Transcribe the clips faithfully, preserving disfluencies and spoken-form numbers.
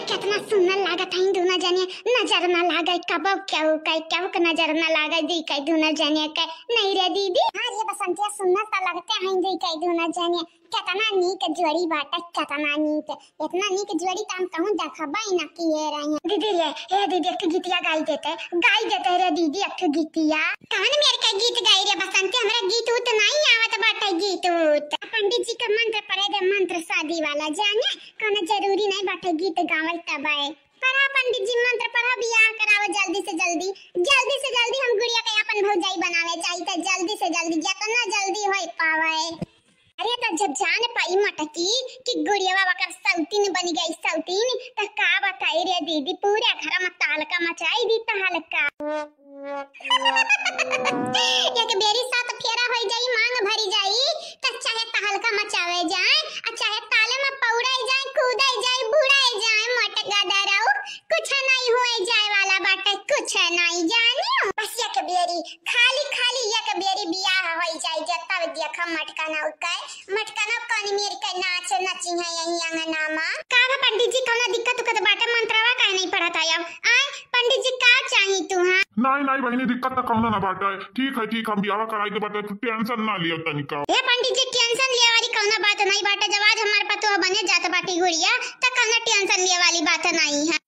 केतना सुन्नर लागत हईं दुनो जने, नजर न लागे कबो केहू के, केहू के नजर न लागे दी के दुनो जने के। नहीं रे दीदी। हाँ रे बसंतिया, सुन्नर त लगते हईं दी के दुनो जने। केतना नीक जोड़ी बाटे, केतना नीक। एतना नीक जोड़ी त हम कहूँ देखबे न किहे रही। दीदी रे, ए दीदी, एक गीतिया गाई देते, गाई देते रे दीदी, एक गीतिया। कौन मेर के गीत गाई रे बसंती, हमरा गीत उत नहीं आवत बाटे, गीत उत। पंडित जी का मंत्र पढ़े दे, मंत्र शादी वाला जाने, कौनो जरूरी नहीं बाटे गीत गावल तबे। पढ़ा पंडित जी मंत्र पढ़ा, बियाह कराओ जल्दी से जल्दी, जल्दी से जल्दी हम गुड़िया के अपन भौजाई बनावे चाही, त जल्दी से जल्दी, जितना जल्दी होई पावे। अरे त जब जान पाई मटकी कि गुड़ियावा वकर सौतीन बन गई सौतीन, त का बताई रे दीदी, पूरे घर में तहलका मचाई दी तहलका। एक बेरी सात फेरा होई जाई, मांग भरी जाई, त चाहे तहलका मचावे जाए, आ चाहे ताले में पौड़ाई जाए, कूदाई जाए, बुड़ाई जाए, मोटका दराऊ, कुछ नहीं होए जाए वाला बाटे, कुछ नहीं जानियो। बस एक बेरी, खाली खाली एक बेरी बियाह होई जाए, जब तब देखम मटका ना उकाए, मटका ना कौन मेर के नाच नची है यही अंगना में। का बा पंडित जी, कौनो दिक्कत उक्कत बाटे, मंत्रवा काहे नहीं पढ़त आयो? आय, पंडित जी, का चाही तुहाँ? नाई, नाई बहिनी, दिक्कत त कौनो ना बाटे। ठीक है, ठीक, हम बियाह कराई दे बाटे, तू tension ना लियो तनिका। हे पंडित जी, tension लिये वाली कौनो बात नहीं बाटे। जब आज हमार पतोह बने जात बाटी गुड़िया, त कौनो tension लिये वाली बात नहीं है।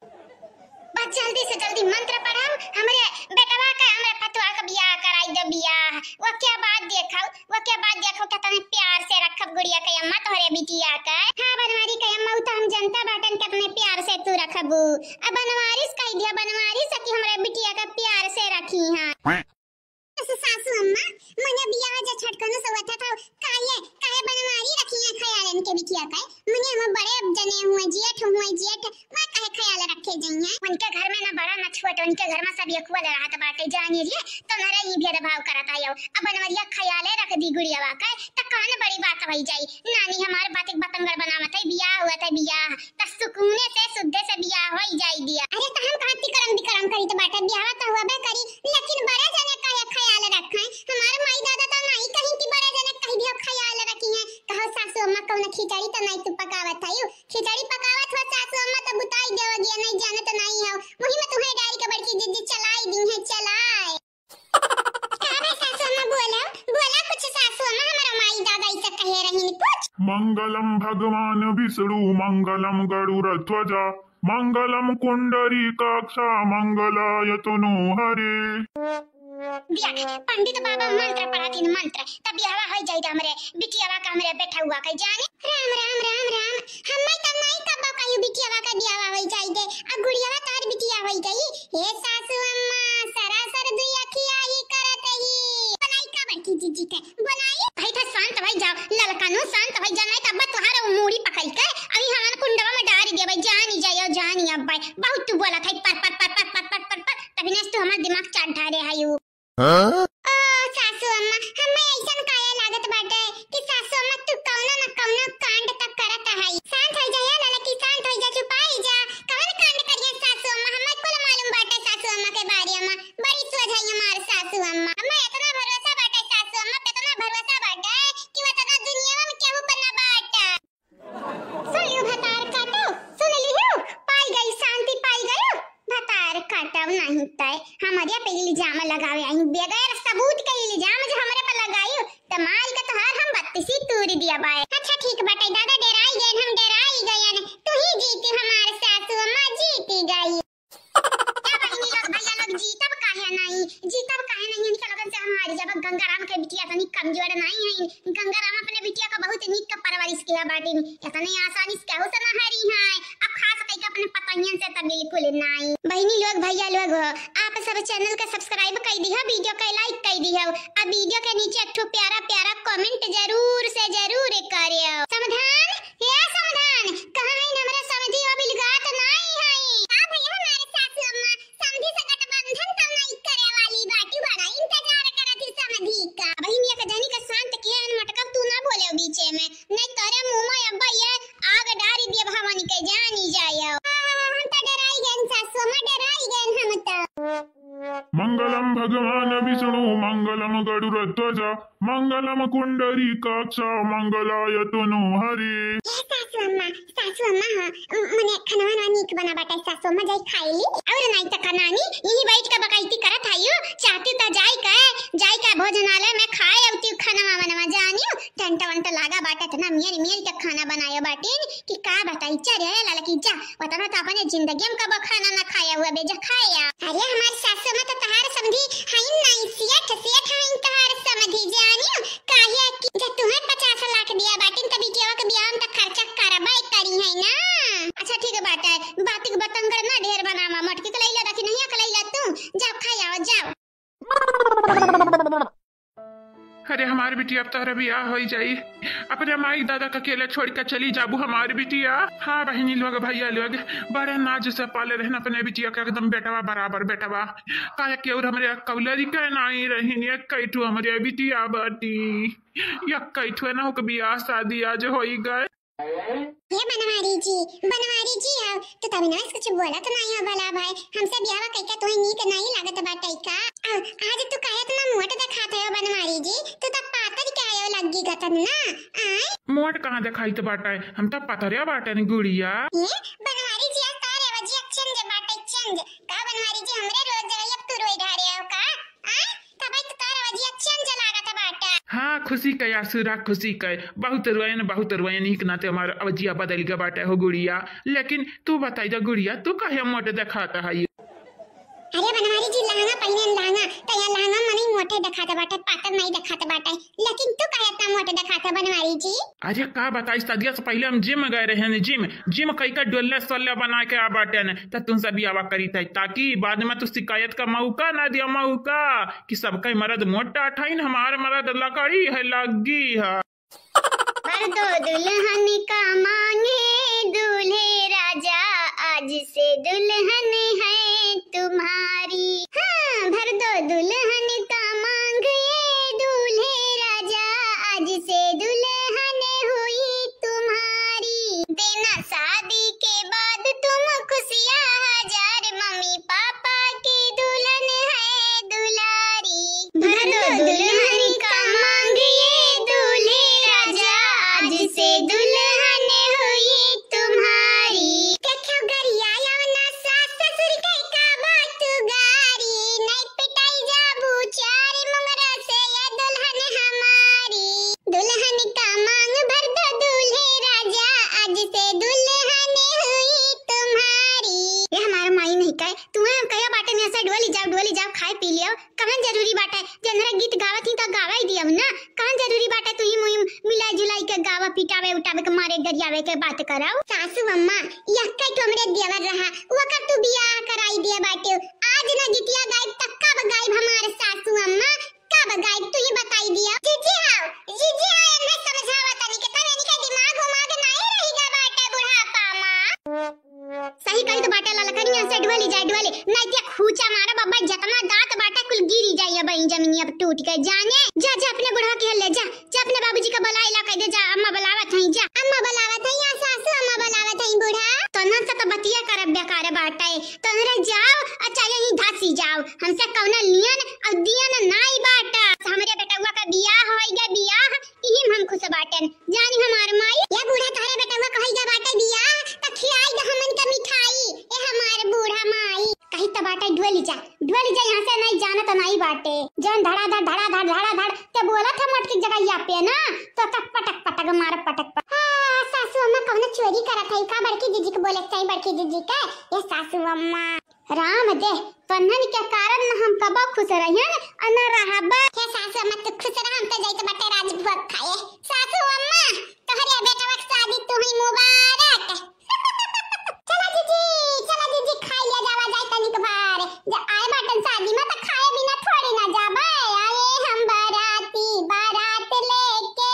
बस जल्दी से जल्दी मंत्र पढ़ाओ, हमरे बेटवा के, हमरे पतोह के बियाह कराई दे बियाह। वो क्या बात देखो, वो के बाद देखो कितने प्यार से रखब गुड़िया के अम्मा तोहरे बिटिया के। हाँ बनवारी के अम्मा, उ तो हम जनता बाटन कितने प्यार से तू रखबू। अब बनवारी से कह दिया, बनवारी से कि हमरे बिटिया के प्यार से रखी हैं। सासू अम्मा, मने बियाह जे छटकन से हुआ था, काहे, काहे बनवारी रखी हैं ख्यालन के बिटिया के? मने हम बड़े जने हुए, जेठ हुए, जेठ, वह काहे ख्याल रखे जइहें? उनके घर में ना बड़ा ना छोट, उनके घर में सब यकुआ रहत बाटे, जानी लिए, तो नरे ही भेदभाव करत आयो। अब बनवरिया ख्याले रख दी गुड़ियावा के, त कौन बड़ी बात होई जाई? नानी हमार बातिक बतंगड़ बनावत है, बियाह हुआ था बियाह, त सुकूने से सुद्धे से बियाह होई जाई दिया। अरे त हम कहाँ तिकड़म बिकड़म करी त बाटे, बियाह त हुआ बे करी, लेकिन बड़े जने काहे ख्याल रखे? हमार माई दादा त नहीं कहीं कि बड़े जने कह दियो ख्याल रखी हैं। कहो सासू अम्मा कौन खिचड़ी त नहीं तू पकावत है? खिचड़ी पकावत हो सासू अम्मा त बुताई देव दिया, नहीं जानत नहीं हो। वही में तुम्हें डारी के बड़की दीदी चलाई दी है, चलाए। का बे सासू अम्मा बोला, बोला कुछ सासू अम्मा, हमारा माई दादा इसे कहे रही कुछ। मंगलम भगवान विष्णु मंगलम गरुड़ध्वजा मंगलम पुंडरीकाक्षा मंगलाय तनो हरे। देख, पंडित बाबा मंत्र पढ़ातीन मंत्र, तब बियाहवा होई जाई हमरे बिटियावा का हमरे बेटहुआ के जाने। राम, राम, राम, राम। हम्मे त नाई कब्बो कहियो बिटियावा का बियाहवा होई जाई दे, आ गुड़ियावा तार बिटिया होई गई। हे सासू अम्मा, सरासर दुई अखिया ही करत ही। बोलाई का बड़की जीजी के, बोलाई। भाई था शांत भाई जाओ, ललकनो शांत भाई जाओ, नहीं तब तुहार मूड़ी पकड़ के अभी हमार कुंडवा में डारी देबे, जानी जायो, जानी अब भाई। बहुत तू बोला था, पर, पर, पर, तभी ने तू हमार दिमाग चाट ढारे है यू। हाँ? ओ, सासू अम्मा, हमें ऐसन काहे लागत बाटे कि सासू अम्मा तू कौनो न कौनो कांड तक करत है। शांत हो जा, ए ललकी, शांत हो जा, चुपाई जा। कौन कांड करिए सासू अम्मा? हमें कुल मालूम बाटे सासू अम्मा के बारे में। बड़ी सोझ है हमार सासू अम्मा। हमें इतना भरोसा बाटे सासू अम्मा पे, इतना भरोसा बाटे कि वो इतना दुनिया में केहू पर ना बाटे। सुन लियो भतार काटो, सुन लियो, पाई गई शांति, पाई गयो। भतार काटो नहीं तय, हमरे पे इल्जाम लगावे आई, बगैर सबूत के इल्जाम जो हमरे पे लगाई, त मार के तोहार हम बत्तीसी तूर दिया बाय। अच्छा ठीक बाटे दादा, डेराई गए हम, डेराई गए, तू ही जीती हमार सासू अम्मा, जीती गई। क्या बहिनी लोग, भैया लोग, जीतब काहे नहीं, जीतब काहे नहीं? इनके लोगन से हम हारी जाब। गंगाराम के बिटिया तनी कमजोर नहीं है, गंगाराम अपने बिटिया का बहुत नीक का परवरिश किया बाटिन, इतने आसानी से केहू से ना हारी है। अब खास करके अपने पतोहियन से तो बिल्कुल नहीं। बहिनी लोग, भैया लोग हो, आप सब channel के subscribe कर दिहो, video के like कर दिहो, आ video के नीचे एक ठो प्यारा प्यारा comment जरूर से जरूर करियो। समाधान, हे समाधान, कहाँ है हमरा समधी? अब इलगात नहीं है। का भैया हमारे सासू अम्मा, समधी से गठबंधन तो नहीं करे वाली बाटी, बड़ा इंतजार करत ही समधी का। बहिनिया के जनी के शांत किया है, मटकब तू ना बोले बीचे में, नहीं तोरे मुंह में अब्बा ये आग डारी दिए भवानी के, जानी जायो। हम तो डराई गए सासू अम्मा, डराई गए हम तो। मंगलम भगवान विष्णु मंगलम गरुड़ध्वजा मंगलम पुंडरीकाक्षा मंगलाय तनो हरे। ए सासू अम्मा, सासू अम्मा हो, मने खनवा नवा बना बाटे सासू अम्मा, जाई खाई ली। और नाई त का नानी, यही बैठ के बकैती करत हइयो, चाहती त जाई का, जाई का भोजनालय में खाए अउती खाना वाना जानियो, टेंट वेंट लागा बाटे, इतना मियर मियर के खाना बनायो बाटिन कि का बताई। चल रे ललकी जा, वतना त अपने जिंदगी में कबो खाना ना खाया हुआ बे, जा खाया। अरे हमार सासू अम्मा त तहार समधी हईन नाई, सेठ सेठ हईन तहार समधी जानियो, काहे कि जब तुम्हें पचास लाख दिया बाटिन त बिटिया के बियाह में त खर्चा करबे करी है ना। अच्छा ठीक है बाटे, बात के बतंगड़ ना ढेर बनावा, मटकी के लैला रखी नहीं, के लैला तू, जाओ खाई आओ, जाओ। अरे हमार बिटिया, अब तोहरा बियाह होई जाई, अपने माई दादा का अकेले छोड़ के चली जाबू हमार बिटिया। हाँ बहिनी लोग, भैया लोग, बड़े नाज से पाले रहन अपने बिटिया के, एकदम बेटवा बराबर बेटवा। काहे कि और हमरे कौलरी के नाई रहिन, एक कैठू हमरे बिटिया बाटी, एक कैठू ना होके बियाह शादी आज होई गए। हे बनवारी जी, बनवारी जी, आओ। तू तभी ना कुछ बोलत नाई हो भला भाई, हमसे बियाह कइके तुहे नीक नाई लागत बाटे का? आ, आज तू काहे इतना मोट देखात हो बनवारी जी? तू त पातर के आयो लग्गी गतन ना। आय? मोट कहाँ देखाइत बाटे? हम त पतरे बाटे न गुड़िया। ए, बनवारी जी, आज तारे वजिया चेंज बाटे, चेंज। का बनवारी जी, हमरे रोज जगह अब तू रोई ढारे हो का? आय? तबे तो तारे वजिया चेंज लागत बाटे। हाँ, खुशी के आंसू रा, खुशी के। बहुत रोयन, बहुत रोयन, एक नाते हमार वजिया बदल गया बाटे हो गुड़िया। लेकिन तू बताई जा गुड़िया, तू काहे मोट देखात है? अरे बनवारी जी, लहंगा पहिने लहंगा, त या लहंगा मनई मोटे देखात बाटे, पातर नहीं देखात बाटे, लेकिन तू काहे इतना मोटे देखात है बनवारी जी? अरे का बताई, सदिया से पहले हम जिम गए रहे न, जिम, जिम कई का डोले सोले बना के आ बाटे न, त तुमसे बियाह करी थे, ताकि बाद में तू शिकायत का मौका ना दिया, मौका कि सबका मर्द मोटा ठाइन, हमार मर्द लकड़ी है, लग्गी है। भर दो दुल्हन का मांगे दूल्हे राजा, आज से दुल्हन है तुम्हारी। हाँ, भर दो दुल्हन का मांग ये दूल्हे राजा, आज से दुल्हन हुई तुम्हारी। देना शादी के बाद तुम खुशियाँ हजार, मम्मी पापा की दुल्हन है दुलारी। भर दो दुल्हन का मांग ये दूल्हे राजा, आज से दुल्हन हुई तुम्हारी। देखो गरिया यवना सास ससुर के का बात गारी, नहीं पिटाई जाबू चार मुंगरा से ये दुल्हन हमारी। दुल्हन का मांग भर दो दूल्हे राजा, आज से दुल्हन हुई तुम्हारी। ये हमार माई नहीं कहे, तुम्हें हम कहे बाटे में से डोली जाओ, डोली जाओ, खाए पी लियो। कवन जरूरी बाटे? जनरे गीत गावत ही त गावा ही दियब ना। कवन जरूरी बाटे तू ही मुई मिलाई जुलाई के गावा, पिटावे उटावे के मारे गरियावे के बात करौ? सासू अम्मा, यक्कै ठो हमरे देवर रहा, ओकर तू बियाह कराई दिया बाटे। आज न गीतिया गाइब त कब गाइब हमार सासू अम्मा? कब गाइब तू ही बताई दिया। जीजी हाव, जीजी हाव, एन्ने समझावा तनी के तब एनके दिमाग उमाग नाई रही गा बाटे बुढ़ापा मा। सही कही तो बाटे ललकनिया से डुअली जाए डुअली, नहीं ते खूचा मारा बाबा, जतना दांत बाटे कुल गिरी जाए अब ई जमीनिया पे टूट के जाने। जा, जा अपने बुढ़वा के ले जा, जा अपने बाबूजी का बुलाए ला कह दे, जा अम्मा बुलावत हई, जा। अम्मा बुलावत हई, या सासू अम्मा बुलावत हई बूढ़ा। तोहन से तो बतिया करब बेकार बाटे, तोहरे जाओ, अच्छा यहीं धसी जाओ, हमसे कौनो लियन और दियन नाई बाटा। हमरे बेटवा का बियाह होई गे, बियाह, इही में हम खुश बाटन। जानी हमार माई। या बूढ़ा तोहरे बेटवा का होई गे बाटे बियाह, त खियाई दे हमन के मिठाई, ए हमार बूढ़ा माई। कही त बाटे डुअली जा, डुअली जा यहाँ से, नहीं जाना त नहीं बाटे। जौन धड़ाधड़, धड़ाधड़, धड़ाधड़, ते बोलत है मटकी जगह या पे ना, तो तक पटक पटक मार पटक पटक। हाँ, सासू अम्मा कौनो चोरी करत है का बड़की जीजी के बोले के चाही, बड़की जीजी के, ये सासू अम्मा। राम दे, तोहन के कारण न हम कबो खुश रहियन, अ न रहबा। हे सासू अम्मा, तू खुश रह, हम तो जाइत बाटे राजभोग खाए। सासू अम्मा, तोहरे बेटवा के शादी तू ही मुबारक। चला जीजी, चला जीजी, खाई लिया जावा जाए तनिक बार। जब आए बाटन शादी में तो खाए बिना थोड़ी ना जाबे। आए हम बाराती, बारात लेके,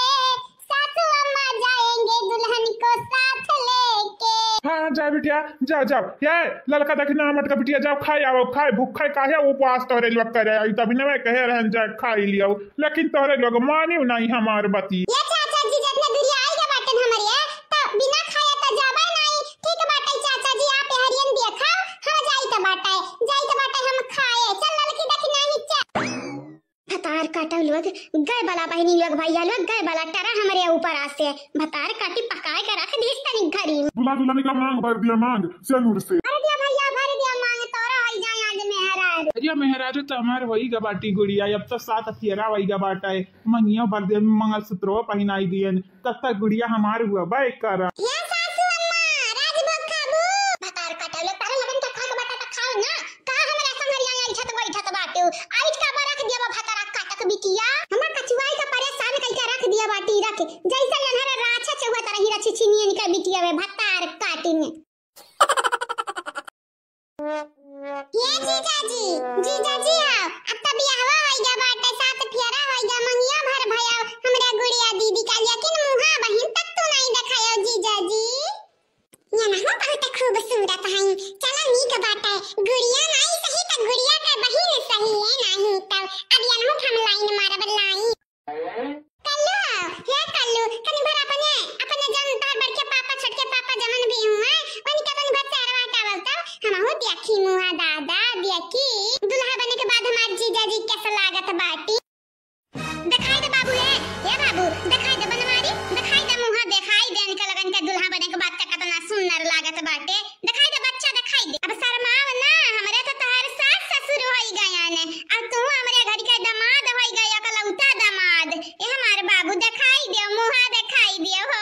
सासू अम्मा जाएंगे दुल्हन को साथ लेके। हाँ, हाँ, जा बिटिया, जा, जाओ। ये ललका देखी ना, मटका बिटिया, जाओ, खाए आओ, खाए, भूख खाए, काहे उपवास तोहरे लोग करे आई, तभी ना मैं कहे रहन, जा, खाई लियो, लेकिन तोहरे लोग मानियो नहीं हमार बती। ये चाचा जी, जितना दूरी आई के बाटन हमरे, तो बिना खाए तो जाबे नहीं। ठीक बाटे चाचा जी, आप हरियन देखा, हाँ, जाई तो बाटे, जाई तो बाटे हम खाए। चल ललकी देखी नहीं, चल। भतार काटल गए बला बहिनी लोग, भइया लोग, गए बला टरा हमरे ऊपर आसे। भतार काटी पकाए के रख दीस तनी घरी में। दुल्हा दुल्हनी का मांग भर दिया मांग सेनुर से। भर दिया भइया, भर दिया मांग, तोरा होई जाए आज मेहरारू। अरे मेहरारू तो हमार होई गा बाटी गुड़िया, अब तो सात फेरा होई गा बाटा है। मंगिया भर दिया, मंगलसूत्रो पहिनाई दियन, तब तक गुड़िया हमार हुआ बे करा। ए सासू अम्मा, राजभोग खाबू? भतार कटौले तारे लगन के खाक बाटा त खाओ ना। का हमरा संगरिया आइठत बैठत बाटू? आइठ का बरख दिया बा भतारा काटक बिटिया। हमरा कचुआई का परेशान कइके रख दिया बाटी रख। जैसे अनहरा राछा चौहत रही रछी छिनियन के बिटिया में भतार काटिन। ए जीजाजी, जीजाजी आओ, अब त बियाहवा होइगा बाटे, सात फेरा होइगा, मंगिया भर भयाओ, हमरा गुड़िया दीदी का, लेकिन मुहा बहिन तक तू नहीं देखायो जीजाजी। ये ना हो बहुत खूबसूरत है, चला नीक बाटे, गुड़िया नहीं सही त गुड़िया के बहिन सही है नहीं तब, अब ये ना हम लाइन मारब लाइन। कल्लू, हे कल्लू, तनी भर अपने, अपने जौन तोहर बड़के पापा, छोटके पापा जमन भी हुए, उनके तनी भर सेहरवा हटावल तब, हमहू देखी मुहा दादा, देखी। दुल्हा बने के बाद हमार जीजा जी कैसे लागत बाटी। देखाई दे बाबू, हे, हे बाबू, देखाई दे बनवारी, देखाई दे मुहा, देखाई दे इनके लगन के दुल्हा बने के बाद त कितना सुंदर लागत बाटे। देखाई दे बच्चा, देखाई दे। अब शर्माव ना, हमरे तो तोहर सास ससुर होई गया ने, अब तू हमरे घर के दामाद होई गया, इकलौता दामाद। ए हमार बाबू, देखाई दे, मुहा देखाई दे हो।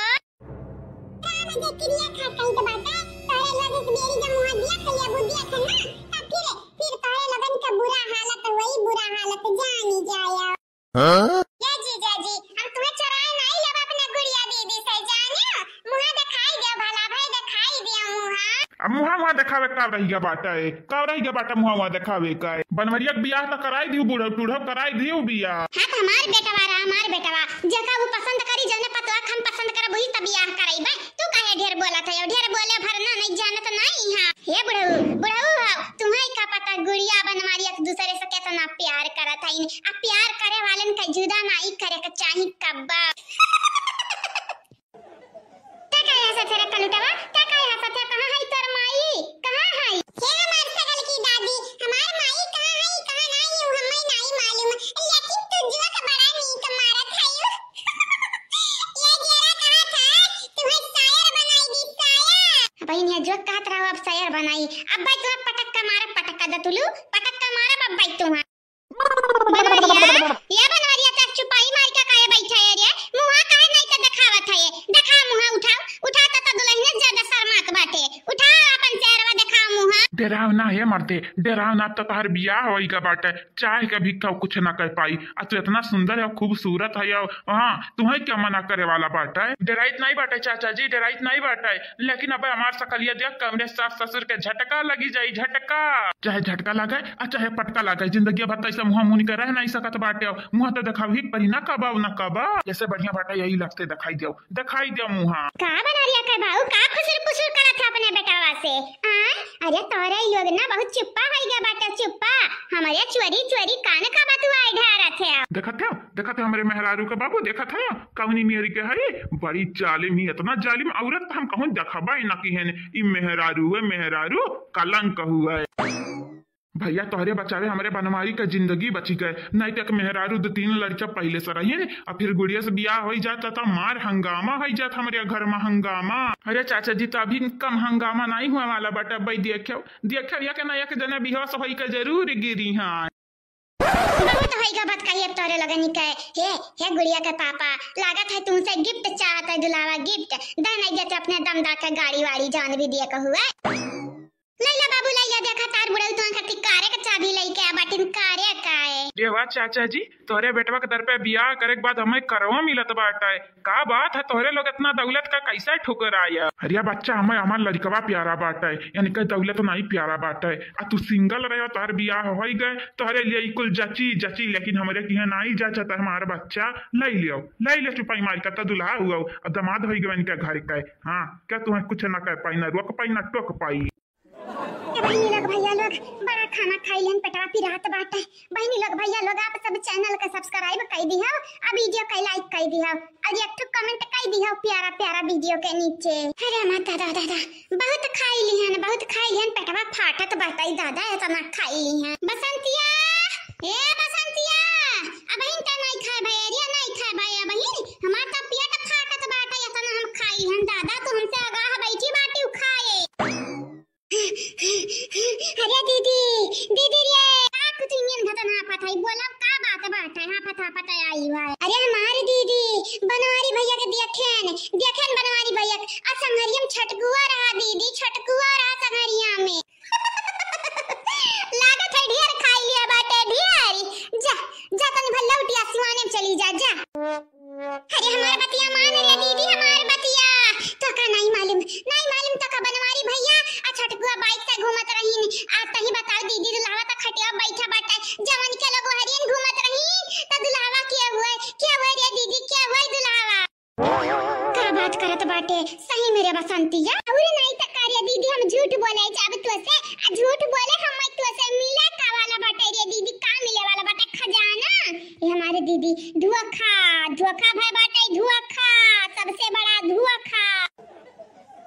राम के क्रिया खा कही तो बाटे, तोहरे लोग एक बेरी जब मुहा दिया खलिया बुद्धिया खन्ना, तब फिर, फिर तोहरे लोगन के बुरा हालत होई, बुरा हालत जानी जाया। हाँ? ए जीजा जी, हम तुम्हें चुराए नहीं लेब अपने गुड़िया दीदी से, जानियो? मुहा देखाई दियो भला भाई, देखाई दियो मुहा। अब मुहा, मुहा देखावे का रहिया बाटा है? का रहिया बाटा मुहा, मुहा देखावे का है? बनवरिया के बियाह त कराई दियो, बूढ़ो टूढ़ो कराई दियो बियाह। हाँ, त हमार बेटवा रहा, हमार बेटवा। जेका वो पसंद करी, जने पतवा हम पसंद करब, वही त बियाह कराई बे। तू काहे ढेर बोलत है? ढेर बोले भरना नहीं जानत नहीं है। हे बुढ़ऊ, बुढ़ऊ हो, तुम्हें का पता गुड़िया बनवारी एक दूसरे से कितना प्यार करत हईन। आ प्यार करे वालन के जुदा नाई करे के चाही कब्बा। ते काहे हंसत है रे कलुटवा? ते काहे हंसत है? कहाँ है तोर माई? कहाँ है? हे हमार सगल की दादी, हमार माई कहाँ है, कहाँ नाई, उ हमें नाई मालूम। लेकिन तू जोक बड़ा नीक मारत है। ये जेरा कहाँ था? तुम्हें शायर बनाई दी, शायर। बहिन, ये जोक कहत रहो, अब शायर बनाई। अब भाई तुम्हें पटक का मारा, पटक का दतुलू, पटक का मारा, अब भाई तुम्हें। बनवरिया, ये बनवरिया, तक चुपाई मार के काहे बैठा है रे? मुहा काहे नहीं तो दिखावत है? दिखा मुहा, उठाओ, उठा तो, तो दुल्हन ज्यादा शर्मात बाटे। उठा अपन चेहरवा, दिखा मुहा। डेराव ना है मर्दे, डेराव ना, तो तोहर बियाह होई का बाटे। चाह के भी केहू कुछ ना कह पाई। आ तू इतना सुंदर है, खूबसूरत है, और हाँ, तुम्हें क्या मना करे वाला बाटा है? डेराइत नहीं बाटे चाचा जी, डेराइत नहीं बाटे। लेकिन अब हमार सकलिया देख के हमरे सास ससुर के झटका लगी जाई, झटका। चाहे झटका लगे, आ चाहे पटका लगे, जिंदगी भर तो ऐसे मुहा मुनि के रह नहीं सकत बाटे। मुहा तो देखावही परी ना कबा, ना कबा। जैसे बढ़िया बाटे यही लगते दिखाई दियो। दिखाई दे मुहा। का बनवरिया के बाऊ, का खुसुर पुसुर करत है अपने बेटवा से? आ? अरे तोरे ई लोग ना बहुत चुप्पा होई गया बाटे, चुप्पा। हमरे चोरी चोरी कान का बतुआई ढारत है। देखत है, देखत है हमरे मेहरारू के बाबू, देखत है कवनी मेहरी के है, बड़ी जालिम ही, इतना जालिम औरत तो हम कहूँ देखबा ही ना की है। ई मेहरारू है, मेहरारू कलंक हुआ है। भैया, तोहरे बचावे हमरे बनवारी का जिंदगी बची गए, नहीं तो एक मेहरारू दो तीन लड़का पहले से रही, और फिर गुड़िया से बियाह होई जात, तो मार हंगामा होई जात हमरे घर में, हंगामा। अरे चाचा जी, तो अभी कम हंगामा नहीं हुआ वाला बाटे, भाई देखो, देखो, एक ना एक जने बेहोश होई के जरूर गिरी हैं। बहुत होई गा बात कही अब तोहरे लगनी के। हे, हे गुड़िया के पापा, लागत है तुमसे गिफ्ट चाहत है, दुलावा गिफ्ट। दे नहीं देते अपने दमदा के गाड़ी वाड़ी, जान भी दिए के हुए। लैला बाबू, लैला, देखा तार बुढ़ऊ तुहन खातिर कारे के चाबी लइके आ बाटिन, कारे का है। ये बात चाचा जी, तोहरे बेटवा के दर पे बियाह करे के बाद हमें करवा मिलत बाटा है। का बात है, तोहरे लोग इतना दौलत का कैसे ठुकराया? अरे बच्चा, हमें हमार लड़कवा प्यारा बाटा है, यानी कि दौलत नहीं प्यारा बाटा है। आ तू सिंगल रहे, तोहर बियाह होई गए, तोहरे लिए ई कुल जची जची, लेकिन हमरे किहाँ नहीं जचत है हमार बच्चा। ले लियो, ले लियो चुपाई मार के, तो दुल्हा हुआ, अब दामाद होई गए इनके घर का। हाँ, क्या तुम्हें कुछ ना कर पाई, ना रोक पाई, ना टोक पाई। ए बहिनी लोग, भैया लोग, बड़ा खाना खाई लेन, पेटवा पिरात बाटे। बहिनी लोग, भैया लोग, आप सब channel के subscribe कर दिहो, आ video के like कर दिहो, और एक ठो comment कर दिहो प्यारा प्यारा video के नीचे। अरे माता दादा दादा, बहुत खाई लिहन, बहुत खाई लिहन, पेटवा फाटत बाटे दादा, इतना खाई लिहन। बसंतिया, ए बसंतिया, अब इनका नहीं दीदी रे, का कुछ इंजन घटन हाफत है? बोला, का बात बाटे? हाफत हाफत आई है। अरे हमार दीदी, बनवारी भैया के देखेन, देखेन बनवारी भैया के, आ संगरिया में छटकुआ रहा दीदी, छटकुआ रहा संगरिया में। लागत है ढेर खाई लिया बाटे, ढेर। जा, जा तनी भर लौटिया सिवाने में चली जा, जा। अरे हमार बतिया मान रे दीदी, हमार बतिया। तो का नहीं मालूम, नहीं मालूम तो का बनवारी भैया आ छटकुआ बाइक से घूमत रहीन। आ तही बताओ दीदी, दुल्हावा त खटिया बैठा बाटे, जवन के लोग हरियन घूमत रही, त दुल्हावा के हुए, के हुए रे दीदी, के हुए दुल्हावा? का बात करत बाटे, सही में रे बसंतिया? अउर नहीं त का रे दीदी, हम झूठ बोले जाब तोसे, आ झूठ बोले हम तोसे, मिले का वाला बाटे रे दीदी, का मिले वाला बाटे? खजाना। ये हमारे दीदी, धोखा, धोखा भय बाटे, धोखा, सबसे बड़ा धोखा।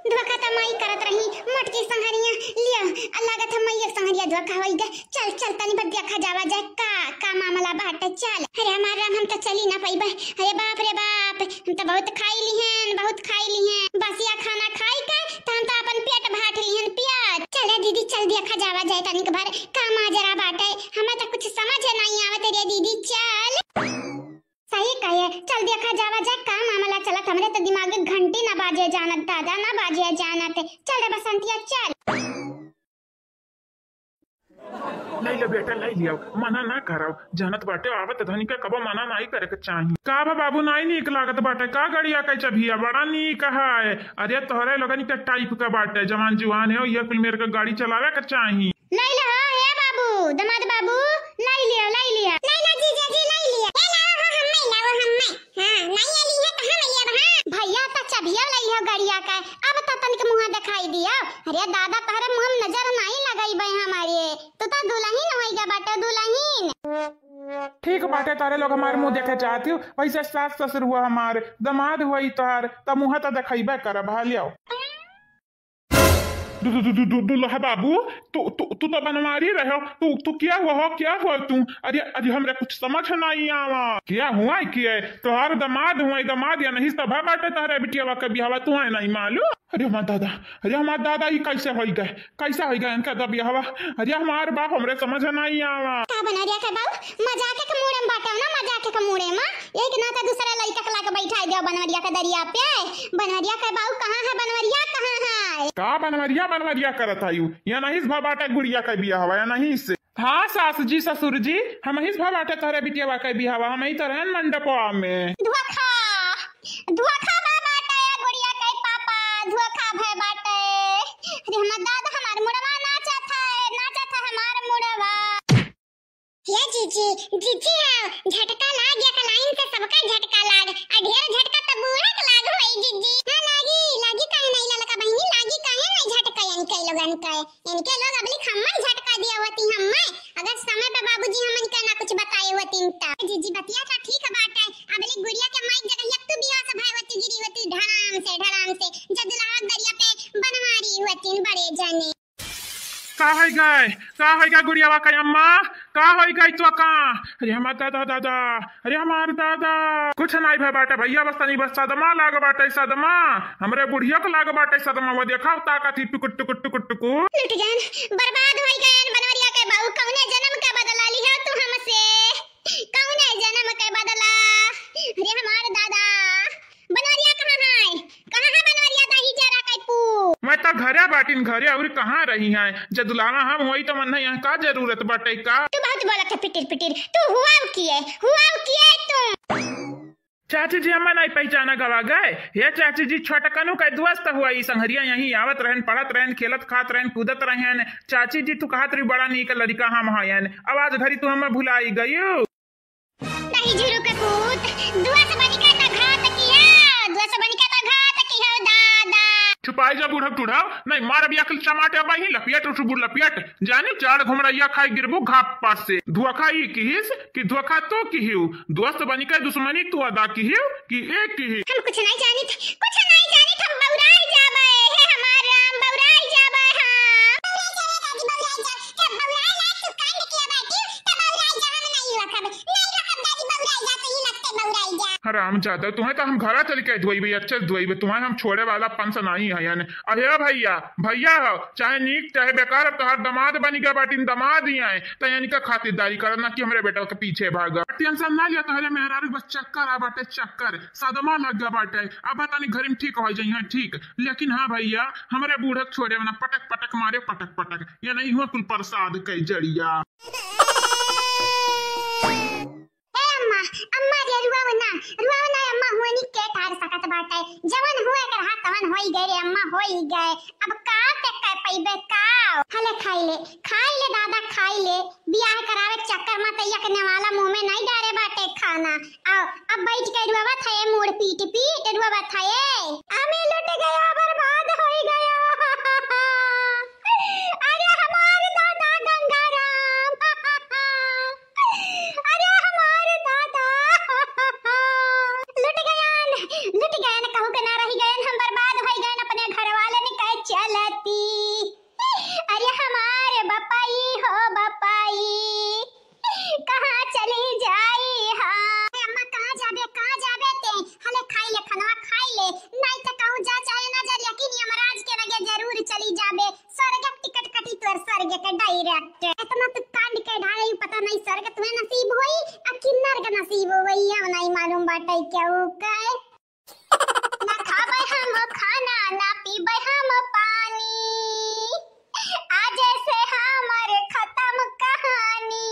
धोखा त माई करत रही, मोटकी संहरिया, लिया, आ लागत है माई एक संहरिया धोखा होई गए। चल, चल, तनी बस देखा जावा जाए, का, का मामला बाटे, चल। अरे हमार राम, हम त चली ना पइबे। अरे बाप रे बाप, हम त बहुत खाई लिहेन, बहुत खाई लिहेन। बसिया खाना खाई के, त हम त अपन पेट भाट लिहेन, पेट। चले दीदी, चल देखा जावा जाए तनिक भर, का माजरा बाटे, हमें त कुछ समझ नहीं आवत रे दीदी, चल। सही कहे, चल देखा जावा जाए का मामला चलत, हमरे त दिमाग में घंटी ना बाजे जानत दादा, ना बाजे जानत। चल रे बसंतिया, चल। ले ले बेटा, ले लिया, मना ना करव, जानत बाटे आवत धनी का कबो मना नाई करे के चाही। का बा बाबू, नाई नीक लागत बाटे का गड़िया के चबिया? बड़ा नीक है। अरे तोहरे लोगन के टाइप का बाटे, जवान जुआन है, ये कुल मेर के गाड़ी चलावे के चाही। लाई ला, हे बाबू, दामाद बाबू, लाई लिया, लाई लिया। लाई ला जीजा जी, लाई लिया। ए लाओ हो, हम्मे लाओ, हम्मे। हाँ, नहीं आली है, कहाँ ले अब, हाँ? भैया, त चबिया लाई हो गड़िया का, अब त तनिक मुँह दिखाई दिया। अरे दादा, तोहरे मुँह में नजर नहीं लगाई बे हमारे, तू तो दुल्हन होई गा बाटे, दुल्हन। ठीक बाटे, तारे लोग हमार मुँह देखे चाहती हो, वैसे सास ससुर हुआ हमार, दामाद हुआ ही तोहार, त मुँह त दिखाई बे करब, हाँ, लियाओ। दु-, दु-, दु-, दु-, दु-, दुल्हा बाबू, तू, तू, तू तो बनवारी रहे हो, तू, तू क्या हुआ हो, क्या हुआ तू? अरे, अरे, हमरा कुछ समझ नहीं आवा। क्या हुआ है, क्या है? तोहार दामाद हुआ है, दामाद या नहीं, सभा बाटे तोहरे बिटियावा के बियाहवा, तू है नहीं मालूम? अरे हमार दादा, अरे हमार दादा, ई कैसे होई गए, कैसे होई गए इनका दबियावा? अरे हमार बाप, हमरे समझ नहीं आवा। का बनरिया के बाऊ, मजाक के मूड़े में बाटे ना, मजाक के मूड़े में। एक ना तो दूसरा लइका के लाके बैठा दिया बनवरिया के दरिया पे। बनवरिया के बाऊ कहाँ है? बनवरिया कहाँ है? का बनवरिया, बनवरिया करत आयु? या नहीं से भा बाटे गुड़िया के बियाहवा, या नहीं से। हाँ सास जी, ससुर जी, हम ही से भा बाटे तोहरे बिटियावा के बियाहवा, हम ही तो रहन मंडपवा में। धोखा, धोखा भा बाटे गुड़िया के पापा, धोखा भा बाटे। अरे हमार दादा, हमार मुड़वा नाचत है, नाचत है हमार मुड़वा। हे जीजी, जीजी आओ, झटका लाग गया, कलाइन से सबका झटका लाग, आ ढेर झटका त बूढ़ा के लाग होई जीजी। हाँ लागी, लागी काहे नहीं ललका बहिनी, लागी काहे नहीं झटका इनके लोगन के? इनके लोग अबली हम्मे झटका दिया होती हम्मे, अगर समय पे बाबूजी हमन के ना कुछ बताए होती त। जीजी बतिया त ठीक बाटे, अबली गुड़िया के माई जगह एक तू बियाह से भाई होती गिरी होती ढड़ाम से, ढड़ाम से, जब दुल्हा दरिया पे बनवारी होती बड़े जने। का होई गए? का होई गए गुड़ियावा के अम्मा? का होई गए तो का? अरे हमार दादा, दादा, अरे हमार दादा। कुछ नाई भा बाटे भैया, बस तनी बस सदमा लाग बाटे, सदमा। हमरे बुढ़िया के लाग बाटे सदमा, वो देखा ताकत ही टुकुर, टुकुर, टुकुर, टुकुर। लुट गएन, बर्बाद होई गएन बनवरिया के बाऊ, कौने जन्म के बदला लिहा तू हमसे? कौने जन्म के बदला? अरे हमार दादा, बनवरिया कहाँ है? कहाँ है बनवरिया दाही जरा के पू? मैं तो घरे बाटिन, घरे अउर कहाँ रही हैं? जब दुल्हावा हम होई तो मन यहाँ का जरूरत बाटे का? तू बहुत बोलत है पिटिर पिटिर। तू हुआ किए, हुआ किए तू। चाची जी, हमें नहीं पहचाना गवा गए। हे चाची जी, छोटकनू के दोस्त हुआ, ई संघरिया यहीं आवत रहन, पढ़त रहन, खेलत खात रहन, कूदत रहन। चाची जी, तू कहत रही बड़ा नीक लड़का हम हयन, अब आज घड़ी तू हमें भुलाई गयू। नहीं झुरु के पूत, दोस्त बनिके त घात किया, दोस्त बनिके त घात किया दादा। छुपाई जा बूढ़ा टूढ़ा, नहीं मार अभी अकल चमाटे अब ही लपियट उठ बुढ़ लपियट। जानी चार घुमरैया खाए गिरबू घाप पास से। धोखा ई किहिस कि धोखा तो किहिउ, दोस्त बनिके दुश्मनी तू अदा किहिउ कि एक किहिउ। हम कुछ नहीं जानित, कुछ नहीं जानित, हम बौराई जाबे, हे हमार राम, बौराई जाबे हम। बौराई जाबे दादी, बौराई जा, जब बौराई लायक तू कांड किया बाटी, तब बौराई जा, हम नहीं रखब, नहीं रखब दादी, बौराई जा, तू ही लगते बौराई जा। राम जादव, तुहैं तो हम घरा चल के धोइबे, अच्छे से धोइबे, तुहैं हम छोड़े वाला पंच नहीं है यानी। अरे भैया, भैया हो, चाहे नीक चाहे बेकार, अब तोहार दमाद बनि गए बाटिन, दमाद ही आए, तो यानी का खातिरदारी करत ना कि हमरे बेटा के पीछे भागा। टेंशन ना लिया, तोहरे मेहरारू बस चक्कर आ बाटे, चक्कर, सदमा लग गया बाटे। अब तनी घरी में ठीक हो जाइहैं, ठीक। लेकिन हाँ भैया, हमरे बूढ़ा के छोड़े ना, पटक पटक मारे, पटक पटक, ये नहीं हुआ कुल प्रसाद के जड़िया। ए अम्मा, अम्मा रे, रुआव ना, रुआव ना अम्मा, होनी के ठार सकत बाटे। जवन हुए के रहा तवन होई गए रे अम्मा, होई गए। अब का ते कह पइबे का? हले खाई ले, खाई ले दादा, खाई ले। बियाह करावे के चक्कर में तैया के नेवाला मुंह में नहीं डारे बाटे खाना। आओ, अब बैठ के रुआवत है, मूड़ पीट पीट रुआवत है। हमें लुट गया, बर्बाद होई गया। अरे हमार दादा गंगाराम। अरे हमार दादा। लुट गयन, लुट गयन, कहू के ना रही गयन, हम बर्बाद होई गयन अपने घर वाले ने कहे चलती। अरे हमार बपाई हो बपाई, कहाँ चली जाई हाँ? अरे अम्मा, कहाँ जाबे, कहाँ जाबे ते? हले खाई ले, खनवा खाई ले, नहीं तो कहूँ जा चाहे ना जा, लेकिन यमराज के लगे जरूर चली जाबे। स्वर्ग के टिकट कटी तोर, स्वर्ग के direct। इतना तू कांड के ढाले, यू पता नहीं स्वर्ग तुम्हें नसीब होई, आ कि नर्क नसीब होई, या नहीं मालूम बाटे केहू के। ना खाबे हम खाना, ना पीबे हम पानी, आज से हमर खत्म कहानी।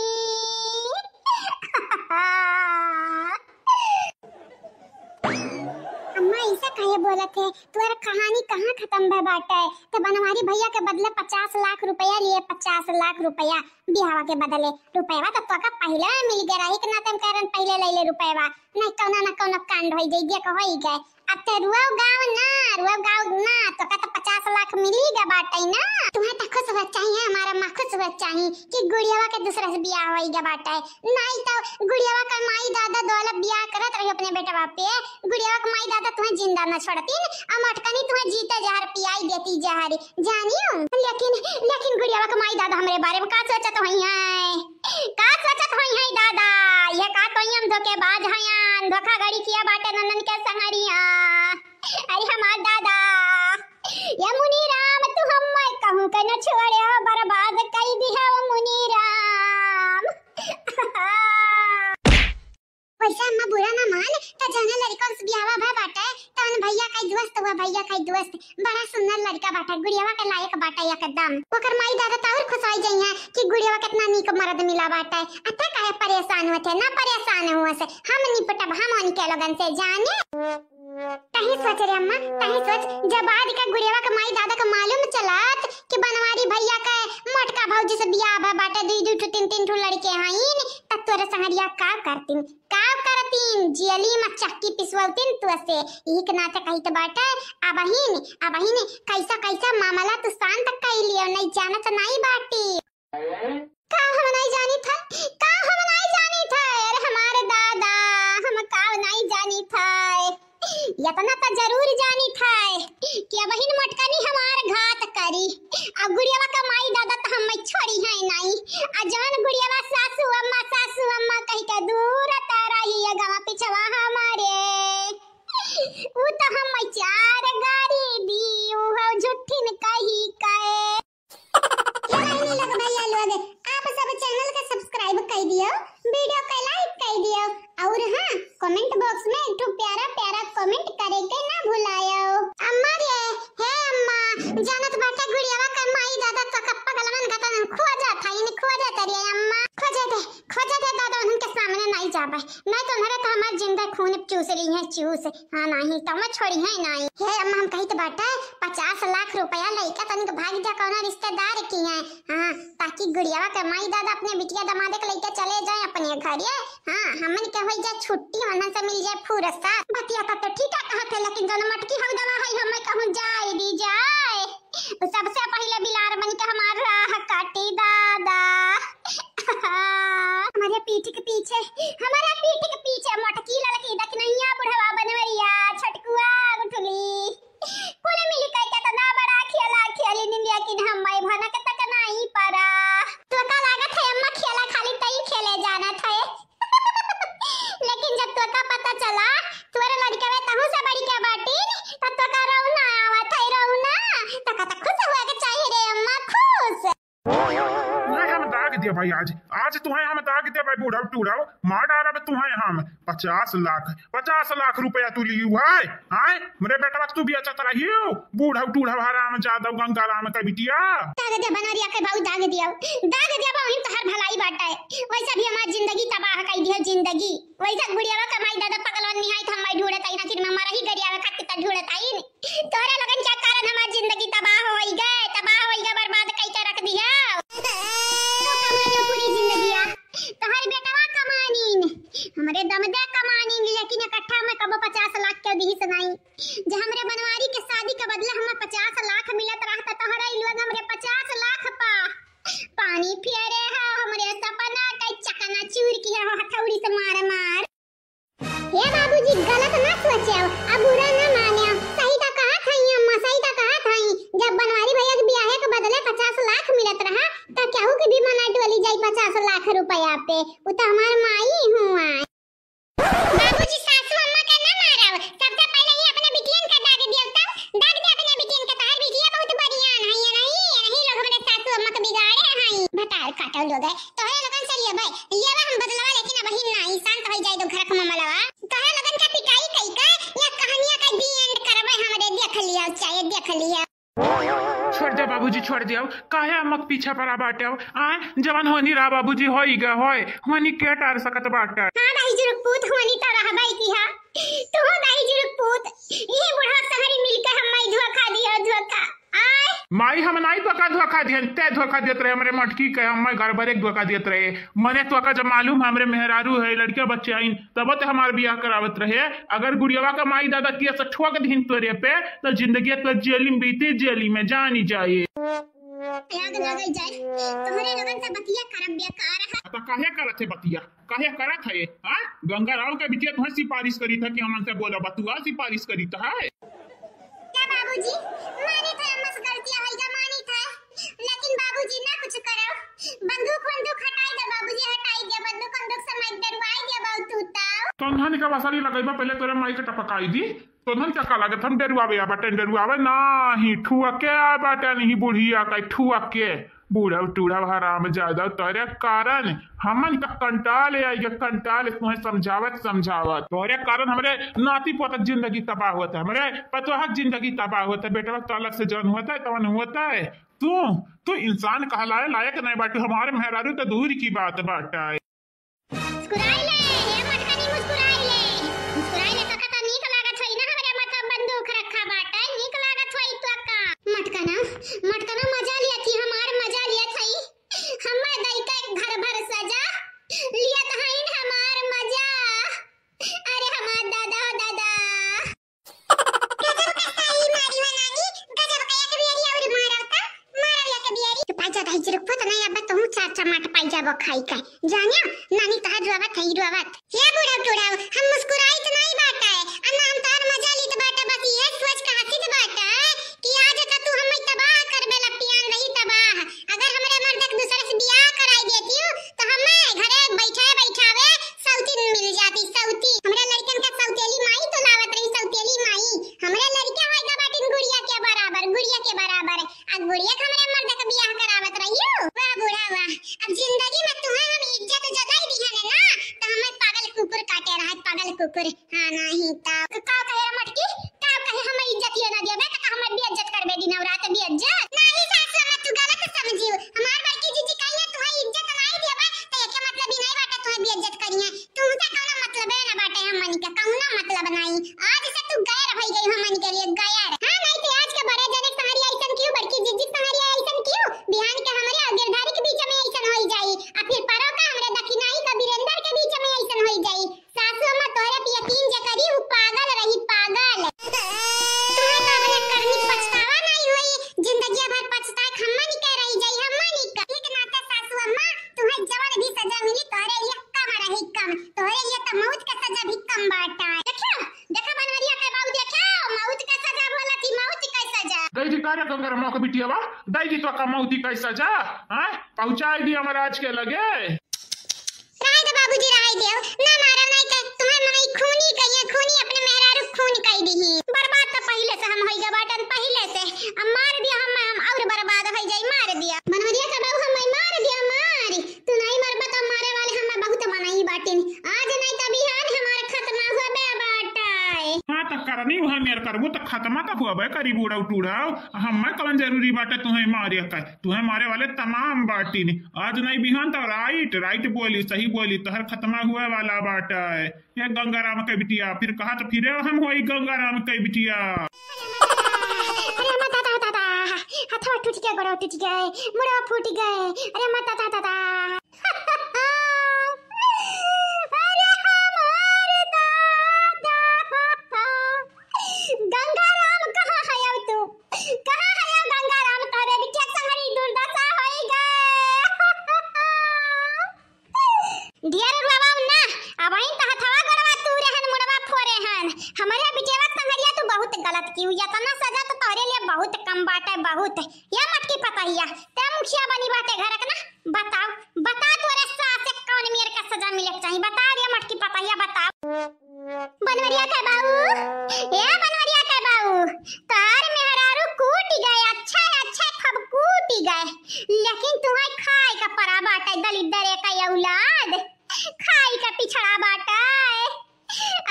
अम्मा, ऐसा काहे बोलत है? तोर कहानी कहाँ खत्म भय बाटे? ते बनवारी भैया के बदले पचास लाख रुपया लिए, पचास लाख रुपया बियाहवा के बदले। रुपयवा तो तोका पहिले मिल गया रही, इतना तम कारण पहिले ले ले रुपयवा। नहीं कौनो ना कौनो कांड होई जाई, देख होई गए। अब ते रुआव गाँव ना, रुआव गाँव ना, तोका तो पचास लाख मिली गा बाटे ना। तुम्हें तो खुश हुआ चाहिए, हमारा माँ खुश हुआ चाहिए कि गुड़ियावा के दूसरा से बियाह होई गा बाटे। नहीं तो गुड़ियावा का माई दादा दोला बियाह करत रही अपने बेटवा पे, गुड़ियावा के माई दादा तुम्हें जिंदा न छोड़तीन, आ मटकनी तुम्हें जीते जहर पियाई देती जहर, जानियो। लेकिन, लेकिन गुड़ियावा के माई दादा हमरे बारे में का सोचत होई हैं? का सोचत होई हैं दादा? ये का कोई हम धोखेबाज हयान, धोखाधड़ी किया बाटे ननन के संगरिया। अरे हमार दादा, ये मुनी राम तू हम्मे कहूँ के न छोड़े हो, बर्बाद कई दिहे हो मुनी राम। वैसे अम्मा बुरा ना मान, त जौने लड़कन से बियाहवा भय बाटे, तौन भैया का ही दोस्त हुआ, भैया का ही दोस्त, बड़ा सुंदर लड़का बाटे, गुड़ियावा के लायक बाटे एकदम। ओकर माई दादा त और खुश होई जइहें कि गुड़ियावा कितना नीक मर्द मिला बाटे। अते काहे परेशान होत है, ना परेशान हुआ से, हम निपटब, हम उनके लोगन से जाने। तही सोच रे अम्मा, तही सोच, जब आज का गुड़ियावा के माई दादा के मालूम चलत कि बनवारी भैया के मोटका भौजी से बियाह भय बाटे, दुई दुई ठो तीन तीन ठो लड़के हईन, त तोरे संगरिया का करतीन? का करतीन? जियली में चक्की पिसवलतीन तू से। यही के नाते कहित बाटे, अबहिन, अबहिन कैसा कैसा मामला तू शांत कई लियो, नहीं जानत नहीं बाटी। का हम नहीं जानी था, का हम नहीं जानी था, अरे हमारे दादा, हम का नहीं जानी था। इतना तो जरूर जानी था कि अबहिन मोटकनी हमार घात करी। अब गुड़ियावा का माई दादा तो हम छोड़ी है नहीं। आ जौन गुड़ियावा सासू अम्मा, सासू अम्मा कही के दूर त रही है गवा पिछवा हमारे। ऊ तो हम चार गारी दी, ऊ हो झुट्ठिन कही के। ये नहीं लग भैया लोग, आप सब channel के subscribe कर दियो, video के like कर दियो, और हाँ, comment box में एक ठो प्यारा प्यारा comment करे के ना भुलायो। अम्मा रे, हे अम्मा, जानत बाटे गुड़ियावा के माई दादा तो कप्पा गलवन गतन खोजत हईन, खोजत रे अम्मा, खोजे दे, खोजे दे दादा, उनके सामने नहीं जाबे, नहीं तो उन्हरे तो हमार जिंदा खून चूस ली है, चूस। हाँ, नहीं तो मैं छोड़ी है नहीं। हे अम्मा, हम कहित बाटे पचास लाख रुपया लइका तनिक भाग जा कौनो रिश्तेदार की है, हाँ, ताकि गुड़ियावा के माई दादा अपने बिटिया दमाद के लइके चले जाए अपने घरे। हाँ, हमन के होई जाए छुट्टी, उन्हन से मिल जाए फुर्सत। बतिया तो, तो ठीक है कहत है, लेकिन जौन मटकी हऊ दवा है, हमें कहूँ जाए दी जाए। उ सबसे पहिले बिलार बन के हमार राह काटी दादा। हमारे पीठ के पीछे, हमारे पीठ के पीछे मोटकी ललकी दखनैया बुढ़वा बनवरिया छोटकुआ गुठली। कुल मिल के केतना बड़ा खेला खेली, लेकिन हम माई भनक तक नहीं परा। तो का लागत है अम्मा, खेला खाली तई खेले जानत है। लेकिन जब तोका पता चला दे भाई, आज, आज तुहैं हम दाग देबै बूढ़व टूढ़व, मार डारब तुहैं हम। पचास लाख, पचास लाख रुपया तू लियू है, आय? हमरे बेटवा के तू बेचत रहियो, बूढ़व टूढ़व हराम जादव गंगाराम के बिटिया। दाग दे बनवरिया के बाऊ, दाग दियो, दाग दियो बाऊ, हम तोहार भलाई बाटे। वैसे भी हमार जिंदगी तबाह कई दियो, जिंदगी। वैसे गुड़ियावा के माई दादा पगलवन निहाई था, मैं ढूंढत आई ना, फिर मैं मरही गरियावा खातिर त ढूंढत आई। तोहरे लोगन के कारण हमार जिंदगी तबाह होई गए, तबाह होई गए, बर्बाद कई के रख दिया। तो कमा लो पूरी जिंदगिया, तोहर बेटवा कमानीन, हमरे दम दे कमानीन, लेकिन इकट्ठा में कबो पचास लाख के दिहिस नाई। जे हमरे बनवारी के शादी के बदले हमें पचास लाख मिलत रहता, तोहरे ई लोग हमरे पचास लाख पा पानी फेरे हो, हमरे सपना के चकनाचूर किहे हो हथौड़ी से मार मार। हे बाबूजी, गलत ना सोचेव, आ बुरा ना मानेव। सही त कहत हई अम्मा, सही त कहत हई। जब बनवारी भैया के बियाहे के बदले पचास लाख मिलत रहा, त केहू के भी मना टोली जाई पचास लाख रुपया पे। उ त हमार माई हुआ। बाबूजी, सासू अम्मा के ना मारव, सबसे पहले ही अपने बिटियन के दाग दियो, तब दाग दे अपने बिटियन के। तोहर बिटिया बहुत बढ़िया है, ये नहीं, ये नहीं लोग हमरे सासू अम्मा के बिगाड़े हैं। भतार काटो लोग है, तोहरे लोगन से लेबै, लेबै हम बदलवा, लेकिन अबहिन नाहीं, शांत होइ जाए दो घर के मामलवा। तोहरे लोगन के पिटाई कई के या कहानिया का the end करबै हमरे, देख लिया, चाहे देख लिया। छोड़ दे बाबूजी, छोड़ दे। अब काहे अम्मा के पीछा पड़ा बाटे? अब आ, जवन होनी रहा बाबूजी, होई गा, होय, होनी के टार सकत बाटे? हाँ दाई जुरुक पूत, होनी तो रहबै की हा। तू दाई जुरुक पूत, ये बुढ़वा सहरी मिलके हम्मै धोखा दिया, धोखा। आय। माई, हम नाई तोका धोखा दिहन, ते धोखा देत रहे हमरे मटकी के, हम्मै गड़बड़े के धोखा देत रहे। मने तोका जब मालूम हमरे मेहरारू है, लड़किया बच्चे आइन, तब ते हमार बियाह करावत रहे। अगर गुड़ियावा का माई दादा किया से ठोक दिहिन तोरे पे, तो जिंदगी तो जेली में बीती, जेली में जानी जाए। आग लागल जाए, तोहरे लोगन से बतिया करब बेकार है। तो काहे करत है बतिया? काहे करत है, हाँ? गंगा राव के बिटिया तुहैं सिफारिश करी था कि हमन से बोला बतुआ सिफारिश करी था है? क्या बाबूजी, मानी था, हमसे गलतियाँ होई गा, मानी था, लेकिन बाबूजी ना कुछ करो, बंदूक वंदूक हटाई दे बाबूजी, हटाई दे बंदूक वंदूक से, मैं डरवाई दे बहुत तू ताऊ। तोन्हन का वसारी लगइबा, पहले तोरे माई के टपकाई दी। तोन्हन का का लागत हम डरुआवे आ बाटे, डरुआवे नाही, ठुआ के आ बाटे नहीं बुढ़िया का ठुआ के। बूढ़व टूढ़व हराम जादव, तोरे कारण हमन का कंटाल आइगे, कंटाल तुहैं समझावत समझावत। तोरे कारण हमरे नाती पोतक जिंदगी तबाह होत है, हमरे पतोहक जिंदगी तबाह होत है। बेटवा तलक से जौन होत है तवन होत है। तू, तू इंसान कहलाए लायक नहीं बाटू, हमारे मेहरारू तो दूर की बात बाटे। मुस्कुराई ले, हे मटकनी मुस्कुराई ले। मुस्कुराई ले, तोका तो नीक लागत होई ना, हमरे माथा बंदूक रखा बाटे, नीक लागत होई तोका। मटकना, मटकना मजा लिया थी, हमार मजा लिया थई। हमार दई के घर भर सजा, लिया तो हईन हमार मजा। अरे हमार दादा, दादा। गजब कसाई मारी हो नानी, गजब का एक बियरी और मारव त, मारव एक बियरी। पाई जा दाई जी, रुक तो नहीं, अब तुम चार चमाट पाई जाबो खाई के। जानियो, नानी तोहार रोवत है, रोवत। हे बूढ़व टूढ़व, हम मुस्कुराइत नहीं बाटे, आ ना हम तोहार मजा लीत बाटे, बस ये सोच के हंसित बाटे कि आज तो तू हमें तबाह कर बेला पियान रही तबाह। अगर हमरे मर्द के दूसरे से बियाह कराई देती हूँ, तो हमें घरे बैठे बैठावे सौतीन मिल जाती, सौतीन। हमरे लड़कन का सौतेली माई तो लावत रही, सौतेली माई। हमरे लड़के होइगा बाटिन गुड़िया के बराबर, गुड़िया के बराबर। आ गुड़िया के हमरे मर्द के बियाह करावत रहियो। वाह बूढ़ा वाह, अब जिंदगी में तुहैं हम इज्जत जगाई दिहन ना, तो हमें पागल कुकुर काटे रहत, पागल कुकुर। हाँ, नहीं तो। का कहे रे मटकी? का कहे, हम इज्जत ये ना देबे, तो का हमें बेइज्जत करबे दिन और रात बेइज्जत? नहीं सासु अम्मा, तू गलत समझियो। हमार बड़की जीजी कहिए, "तुहैं इज्जत नहीं देबे," तो एके मतलब ही नहीं बाटे, तुहैं बेइज्जत करिए। तुमसे कौनो मतलब है ना बाटे, हमनी के कौनो मतलब नहीं। आज से तू गैर हो गई, हमनी के लिए गैर। हाँ, नहीं तो आज के बड़े जने तुम्हारी ऐसन क्यों, बड़की जीजी तुम्हारी ऐसन क्यों? बिहान के हमरे और गिरधारी के बीच में ऐसन हो जाई, आ फिर परो का हमरे दखिनाई का वीरेंद्र के बीच में ऐसन हो जाई। सासू अम्मा, तोहरे पे यकीन जे करी, उ पागल रही, पागल। तोहरे तो अपने करनी पछतावा नहीं होई, जिंदगिया भर पछताए हमनी के रही जाई, हमनी के। एक नाते सासू अम्मा, तुहैं जवन भी सजा मिली, तोहरे लिए कम रही, कम। तोहरे लिए तो मौत के सजा भी कम बाटे। देखियो, देखा बनवरिया के बाऊ, देखा, मौत के सजा बोला थी, मौत के सजा। दई दी का रे गंगरमा के बिटियावा, दई दी तो का मौत के सजा, हाँ? पहुँचाई दी हमराज के लगे। रहे दे बाबूजी, रहे दे, ना मारा, नहीं तो तुम्हें माई खूनी कहिए, खूनी अपने मेहरारू खून कई दिही। बर्बाद तो पहिले से हम होइगा बाटन, पहिले से। अब मार दिया हम, हम और बर्बाद हो जाई, मार दिया। बनवरिया का बाबू हम मार दिया, मार। खतमा त हुआ बे करी बूढ़ऊ टूढ़ऊ, हमें कौन जरूरी बाटे तुहें मारे का? तुहें मारे वाले तमाम बाटी ने, आज नहीं बिहान तो राइट, राइट बोली, सही बोली, तोहर खतमा हुए वाला बाटे। ये गंगाराम के बिटिया, फिर कहा तो फिरे हम होई गंगाराम के बिटिया। अरे हमार दादा, दादा, हथवा टूट गया, गोड़वा टूट गया, मुड़वा फूट गए। अरे हमार दादा, दादा। अरे हमार दादा। गंगाराम कहाँ है अब तू? कहाँ है अब गंगाराम? तोरे बिटिया के संगरी दुर्दशा होई गए। ढेर रुआवा ना, अबहिं त हथवा गोड़वा तूरे हन, मुड़वा फोरे हन। हमरे बिटिया के संगरिया तू बहुत गलत किउ, यतना सजा तो तोरे लिए बहुत कम बाटे, बहुत। या मटकी पतहिया, ते मुखिया बनी बाटे घर के ना, बताओ, बता तोरे सास के कौन मेर का सजा मिले के चाही, बता रे मटकी पतहिया, बताओ। बनवरिया के बाऊ, ए बनवरिया के बाऊ, तार मेहरारू कूटी गए, अच्छा अच्छा खूब कूटी गए, लेकिन तुहैं खाए का परा बाटे, दलिद्दर एक औलाद, खाए का पिछड़ा बाटे।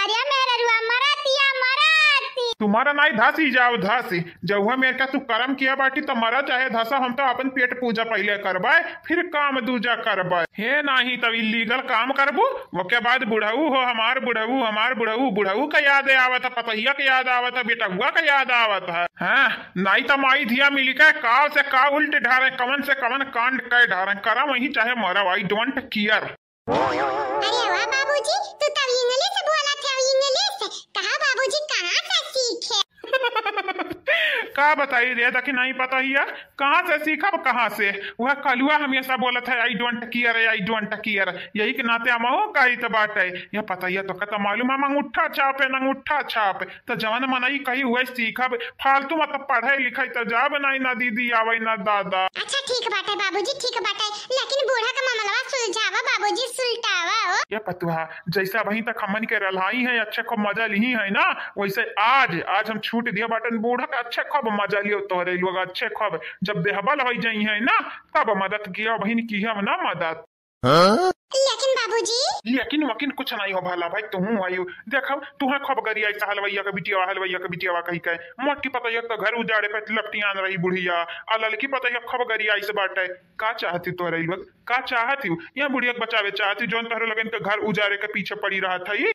अरे मेहररुआ मरतिया मरती। तुम्हारा नाई धसी जाओ धसी, जउहा मेर का तू करम किया बाटी त मरा चाहे धसा, हम तो अपन पेट पूजा पहिले करबे, फिर काम दूजा करबे। हे नाही तब इलीगल काम करबू, ओके बाद बुढ़ऊ हो, हमार बुढ़ऊ, हमार बुढ़ऊ, बुढ़ऊ का याद आवत है, पतहिया के याद आवत है, बेटहुआ का याद आवत है। हाँ, नाही त माई धिया मिली के काव से काव उल्ट ढारे, कवन से कवन कांड कै ढारे, करा वही चाहे मरा, I don't care। अरे वाह बाबूजी, तू तब इंग्लिश बोलत है, इंग्लिश। कहा बाबूजी, कहाँ से सीखे? का बताई रे, देखी नहीं पता हिया, कहाँ से सीखब, कहाँ से? वह कलुआ हमेशा बोलत है, I don't care, I don't care। यही के नाते हमहू कही त बाटे। यह पता हिया तो कहता मालूम है, अंगूठा छापे, अंगूठा छापे। त जवन मनई कही उहे सीखब, फालतू मत पढ़े लिखे त जाब नाई ना दीदी आवे ना दादा। अच्छा ठीक बाटे बाबूजी, ठीक बाटे, लेकिन बूढ़ा का मामलवा सुलझावा बाबूजी, सुलटावा ओ। ये पतुहा, जैसे अबहीं तक हमन के रल्हाई है, अच्छे खूब मजा लिही है ना, वैसे आज, आज हम छूट दिया बाटन बूढ़ा का अच्छे खूब मजा लियो तोहरे लोग, अच्छे खूब। जब देहबल होई जाई है ना, तब मदद किया बहिन की हम ना मदद। हाँ? लेकिन बाबूजी। लेकिन वकिन कुछ नहीं हो भला भाई, तुहू आयु। देखो, तुहे खूब गरियाई से हलवैया के बिटियावा, हलवैया के बिटियावा कही के। मोटकी पतैया तो घर उजाड़े पे लपटियान रही बुढ़िया, आ ललकी पतैया खूब गरियाई से बाटे। का चाहती तोहरे लोग? का चाहती हो? यह बुढ़िया के बचावे चाहती, जौन तोहरे लोगन के घर उजाड़े के पीछे पड़ी रहत है।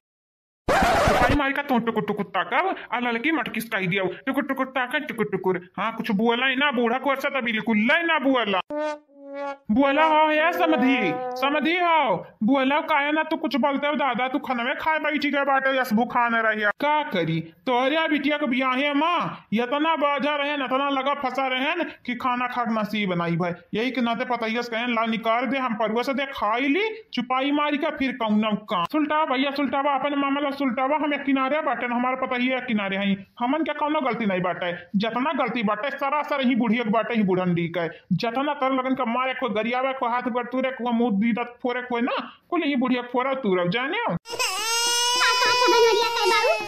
भाई मारी का तू टुकुर टुकुर ताकब, आ ललकी मटकिस कही दिया, टुकुर टुकुर ताकब, टुकुर टुकुर। हाँ, कुछ बोला ही ना, बूढ़ा को ऐसा तो बिल्कुल ही ना बोला। बोला हो या समधी, समधी हो, बोला काहे ना तू कुछ बोलते हो दादा, तू खनवे खाए बैठी गए बाटे, यस भुखान रहिया। का करी, तोहरे बिटिया के बियाहे मा यतना बाझा रहेन, यतना लगा फंसा रहेन कि खाना खाक नसीब नाई भय। यही के नाते पतैयस कहेन, "ला निकाल दे, हम परुआ से दे खाई ली, चुपाई मारी का फिर कौनो काम।" सुलटावा भैया, सुलटावा, अपन मामला सुलटावा, हम एक किनारे बाटेन, हमार पतैया एक किनारे हई, हमन के कौनो गलती नाई बाटे। जतना गलती बाटे, सरासर ही बुढ़िया के बाटे, ही बुढ़ंडी के। जतना तर लगन का मारे, कोई गरियावे, कोई हाथ गोड़ तूरे, कोई मुंह दीदा फोरे, कोई ना, कुल ही बुढ़िया के फोरा तूरा, जाने हो? का कहत है बनवरिया के बाबू?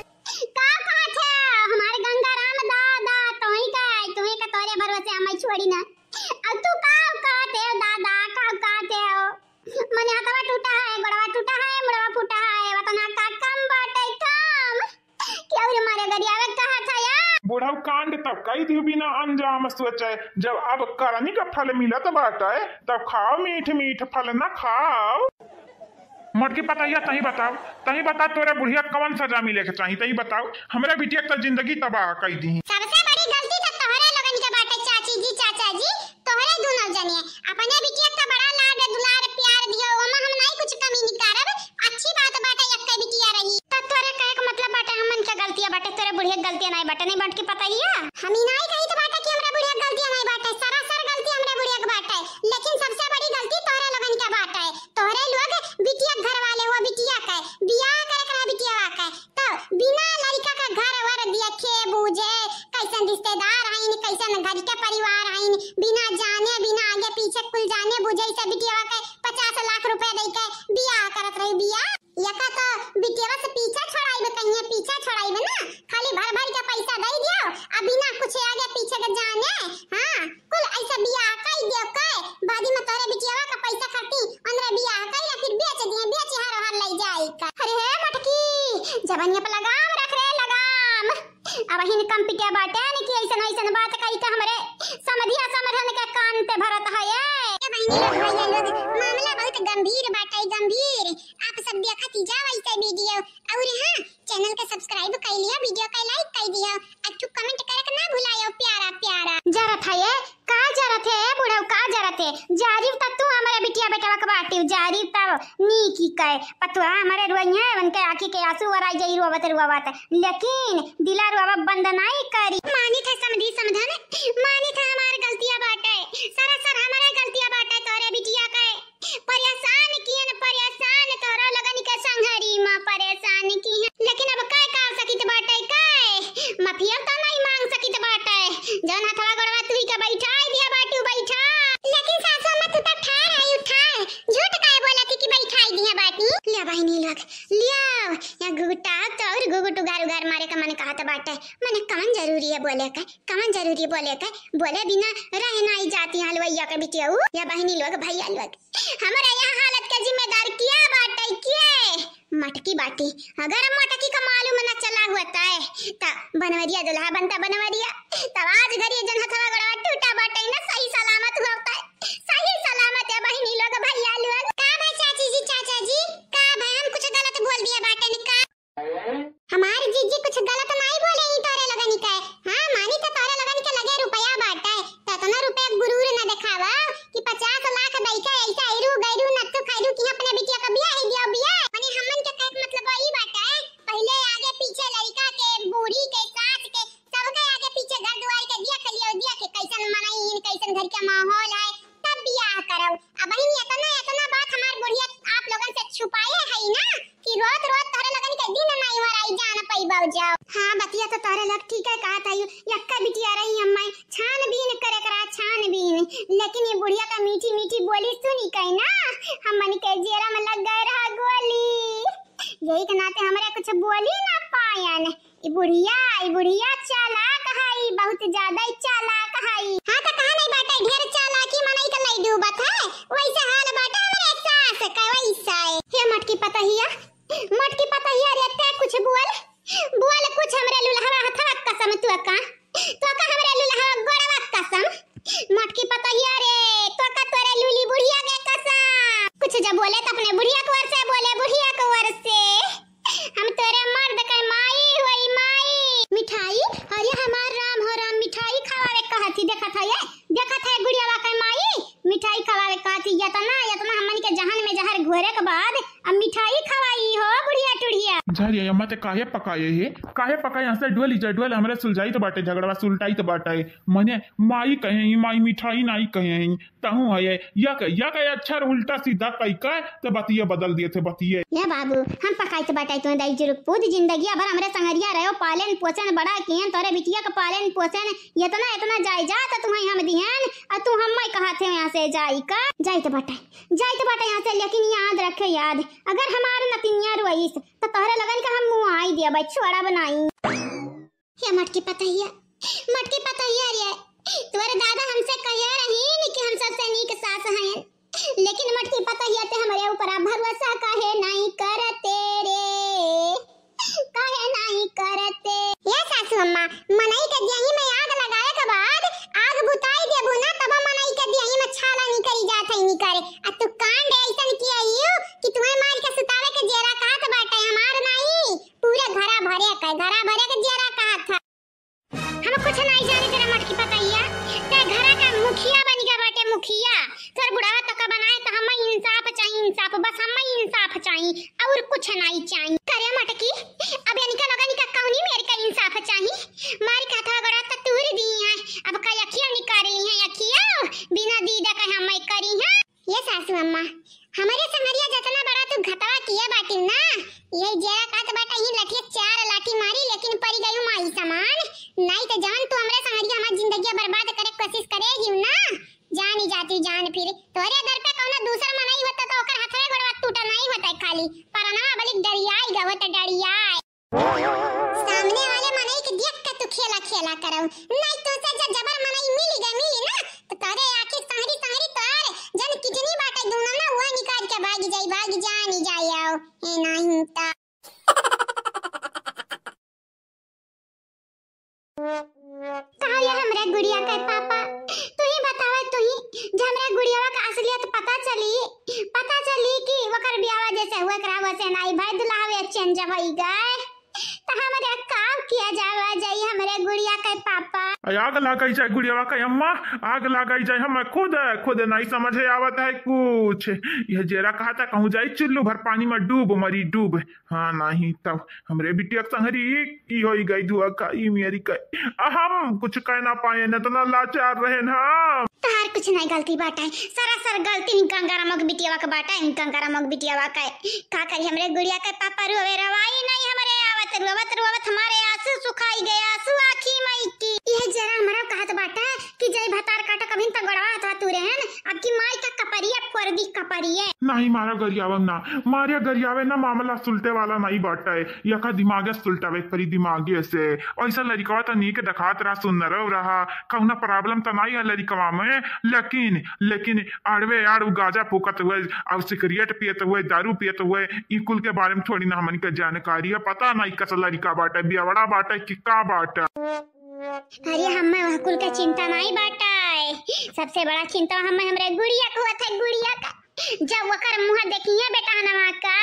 का कहत है? हमारे गंगाराम दादा, तोही का है, तोही का तोरे भरोसे हम छोड़ी ना। अब तू का कहत है दादा, का कहत है? मने हथवा टूटा है, गोड़वा टूटा है, मुड़वा फूटा है, वतना का कम बाटे कम। केहू रे मारे गरियावे कहत है या? बुढ़ऊ कांड तब कई दियो बिना अंजाम सोचे, जब अब करनी का फल मिलत बाटे, तब खाओ मीठ मीठ फल ना खाओ। मोटकी पतैया, तही बताओ, तही बता, तोरे बुढ़िया कवन सजा मिले के चाही, तही बताओ। हमरे बिटिया के तो जिंदगी तबाह कई दी। सबसे बड़ी गलती तो तोहरे लोगन के बाटे, चाची जी, चाचा जी, तोहरे दुनो जने। अपने बिटिया के तो बड़ा लाड दुलार प्यार दियो, ओमा हम नाई कुछ कमी निकारब। अच्छी बात बाटे, एक्के बिटिया रही। तो तोरे कहे के मतलब बाटे, हमन के गलतिया बाटे, तोरे बुढ़िया के गलतिया नाई बाटे, नाई बाटे कि पता ही है? हम ई नाई कही तो बाटे कि हमरा बुढ़िया के गलतिया नाई बाटे, सरासर गलती हमरा बुढ़िया के बाटे, लेकिन सबसे बड़ी गलती तोहरे लोगन के बाटे। तोहरे लोग बिटिया के घर वाले हुआ, बिटिया के बियाह करे के रहा बिटियावा के, तो बिना लड़का के घर वर देखे बूझे, कैसन रिश्तेदार करत है ये। ए बहिनी लोग, भैया लोग, मामला बहुत गंभीर बाटे, गंभीर। आप सब देखत ही जाओ ऐसे video। और हाँ, channel के subscribe कर लिया, video के like कर दिया, और तू comment करके ना भुलायो, प्यारा प्यारा। जरत है ये, का जरत है बुढ़ऊ, का जरत है? जारी त तू हमरे बिटिया बेटवा के बाटी, जारी त नीकी कहे पतुआ हमरे रोइहे, उनके आँखी के आंसू वराई जाई रोवत रोवत, लेकिन दिला रोवा बंद नाई करी। मानी था समधी समधन, मानी था हमार गलतिया बाटे, सरासर हमरे गलतिया बाटे तोरे बिटिया के। परेशान किहन, परेशान तोहरा लगन के संघरी माँ परेशान किहन। लेकिन अब काय का सकित बाटे, काय माफिया तो नहीं मांग सकित बाटे। जौन हथवा गोड़वा तुही के बैठाई दिया बाटू, बैठा। लेकिन सासू अम्मा तू तो ठार है, उठार। झूठ काहे बोला थी कि बैठाई दिया बाटी? लिया बहिनी लोग, लिया। या घुघुटा तो और घुघुट उगार उगार मारे का मन कहत बाटे। मने कवन जरूरी है बोले के? कवन जरूरी बोले के? बोले बिना रहे नाई जाती हलवैया के बिटिया। या बहिनी लोग, भैया लोग, हमरा यहाँ हालत के जिम्मेदार किया बाटे, किए? मटकी बाटी। अगर मटकी का मालूम न चला होता है, त बनवरिया दुल्हा बनता बनवरिया। तब आज घर ये जन हथवा गोड़वा टूटा बाटे न, सही सलामत होता है, सही सलामत है बहिनी लोग, भैया लोग। का भाई चाची जी, चाचा जी, का भाई हम कुछ गलत बोल दिया बाटे न का? हमार जीजी कुछ गलत नाई बोले ही तोरे लगन के। हाँ, मानी तो तोरे लगन के लगे रुपया बाटे, तो इतना रुपया गुरूर न दिखावा कि पचास लाख दई के ऐसा ऐरू गैरू नत्थू खैरू की अपने बिटिया का बियाह ही दियो बियाह। माने हमन के कहे के मतलब ई बाटे, पहले आगे पीछे लड़का के, बूढ़ी के, सास के, सबके आगे पीछे घर दुआर के देख लियो, देख के कैसन मनई, कैसन घर के माहौल है, तब बियाह करब। अब बहिन, इतना, इतना बात हमार बुढ़िया आप लोगन से छुपाए है ना कि रोत रोत तोहरे लगन के दिन नाई ओराई जान पैबो जाओ। हाँ, बतिया तो तोहरे लोग ठीक है कहत है, यक्का बिटिया रही हम्मे, छानबीन करे करा छानबीन, लेकिन ये बुढ़िया का मीठी मीठी बोली सुनी के ना हमन के जेरा में लग गए रहा गोली। यही के नाते हमरे कुछ बोली ना पायन। ई बुढ़िया, ई बुढ़िया चालाक हई, बहुत ज्यादा ही चालाक हई। हाँ, त कहा नहीं बाटे, ढेर चालाकी मनई के लई डूबत है, वैसे हाल बाटे हमरे सास के, वैसा है। हे मटकी पतहिया, मटकी पतहिया रे, ते कुछ बोल, बोल कुछ हमरे लुलहवा हथवा कसम, तू का, तू का हमरे लुलहवा गोड़वा कसम। मटकी पतहिया रे, तोका तोरे लूली बुढ़िया के कसम। कुछ जब बोले तो अपने बुढ़िया के ओर से बोले, बुढ़िया के ओर से। हम तोरे मर्द के माई होई माई। मिठाई, अरे हमार राम हो राम, मिठाई खवावे कहत ही, देखत है ये, देखत है गुड़ियावा के माई, मिठाई खवावे कहत ही। यतना, यतना हमन के जहन में जहर घोरे के बाद अब मिठाई खवाई हो बुढ़िया टुढ़िया। जा रे अम्मा, ते काहे पकाए हे? काहे पकाए? यहाँ से डोली जा, डोल, हमरे सुलझाइत बाटे, झगड़वा सुलटाइत बाटे। मने माई कहे ही, माई मिठाई नाई कहे ही, तहूँ है, या कहे, या कहे, अच्छा उल्टा सीधा कई का, ते बतिये बदल दिए थे, बतिये। ले बाबू, हम पकाइत बाटे तुम्हें दाई जुरुक पूत, जिंदगिया भर हमरे संगरिया रहो, पालन पोषण बड़ा किए, तोरे बिटिया का पालन पोषण, इतना, इतना जायदाद तुम्हें हम दिहन, और तू हम्मे कहा थे यहाँ से जाई का? जाइत बाटे, जाइत बाटे यहाँ से, लेकिन याद रखे याद, अगर हमार नतिनिया रोइस, तो तोहरे लगन के हम मुँह आई दिया भाई, छोड़ा बनाई। हे मटकी पतहिया, मटकी पतहिया रे, तोरे दादा हमसे कहे रहीन कि हम सबसे नीक सास हैं, लेकिन मटकी पतहिया ते हमरे ऊपर भरोसा काहे नाई करते रे, काहे नाई करते? ये सासू अम्मा, मनई के देही में आग लगावे के बाद आग बुताई देबू ना, तब मनई के देही में छाला निकरी जात है, निकरे। आ तू कांड ऐसन किया यू कि तुम्हें मार के सुतावे के जेरा कहत बाटे, हमार नाई, पूरे घरा भरे के, घरा भरे के जेरा कहत है। हम कुछ नाई जानी तेरा मटकी पतैया, ते घरा का मुखिया बन गया बाटे, मुखिया। तोर बुढ़ावा तो का बनाए, तो हमें इंसाफ चाहिए, इंसाफ, बस हमें इंसाफ चाहिए, और कुछ नाई चाहिए। करे मटकी, अब इनका लोगन का कौनी मेर का इंसाफ चाहिए? मारी का हथवा गोड़ा तो तूर दी है, अब का अखिया निकाल ली है, अखिया बिना दीदा का हमें करी है। ये सासू अम्मा, हमरे संगरिया जतना बड़ा तू घतवा किए बाटिन ना, ये जेरा कात बाटा ही लठिया चार लाठी मारी, लेकिन परी गयू माई समान। नाई तो जवन तू हमरे संगरिया हमार जिंदगिया बर्बाद करे कोशिश करे ही ना, जानी जाती जान फिर। तोरे घर पे कौनो दूसर मनई होता तो ओकर हथवे गोड़वा टूटा नहीं होता खाली, परनवा बलिक डरियाई गवत डरियाई। सामने वाले मनई के देख के तू खेला खेला करौ, नहीं तो से जब जबर मनई मिली गए मिली ना, तो तोरे आखिर संहरी संहरी तोर जन किडनी बाटे दूनो ना, वो निकाल के भाग जाई, भाग जानी जाई आओ, ए नहीं ता। कहो ये हमरे गुड़िया के पापा, तू ही बतावे, तू ही चली, पता चली कि ओकर बियाह जैसे हुए करा वैसे नाई भाई, दुल्हा वे चेंज होई गए। त हमरे का किया जावा जाई हमरे गुड़िया के पापा? अरे आग लगाई जाए गुड़ियावा के अम्मा, आग लगाई जाए। हम खुद, खुद नहीं समझे आवत है कुछ। यह जेरा कहा था कहूँ जाई चुल्लू भर पानी में डूब मरी डूब। हाँ नहीं तब हमरे बिटिया के संगरी की होई गई धुआ का ई मेरी का। हम कुछ कह ना पाए न, इतना लाचार रहे ना। तहार कुछ नहीं गलती बाटे, सरासर गलती इन गंगाराम के बिटियावा के बाटे, इन गंगाराम के बिटियावा के। का करी हमरे गुड़िया के पापा रोवे रवाई नहीं हमरे आवत, रोवत रोवत हमारे आंसू सुखाई गए, आंसू आँखी में की। यह जरा हमरा कहत बाटे कि जय भतार काटा कभी त गड़वा हथवा तू रहन, अब की माई का कपरिया फोड़ दी कपरिये। नहीं मारा गरियावम ना, मारिया गरियावे ना, मामला सुलटे वाला नहीं बाटे। यका दिमागे सुलटावे परी दिमागे से। ऐसा लड़िकवा त नीक देखात रहा, सुंदर रहा, कौना problem त नहीं है लड़िकवा में, लेकिन, लेकिन आड़वे आड़ उ गांजा फूकत हुए, अब सिगरेट पियत हुए, दारू पियत हुए, ई कुल के बारे में थोड़ी ना हमन के जानकारी है। पता नहीं कस लड़िका बाटे, बियावड़ा बाटे कि का बाटे। अरे हमें वह कुल का चिंता नहीं बाटे, सबसे बड़ा चिंता हमें हमरे गुड़िया को होत है, गुड़िया का। जब ओकर मुँह देखिए बेटा नवा का,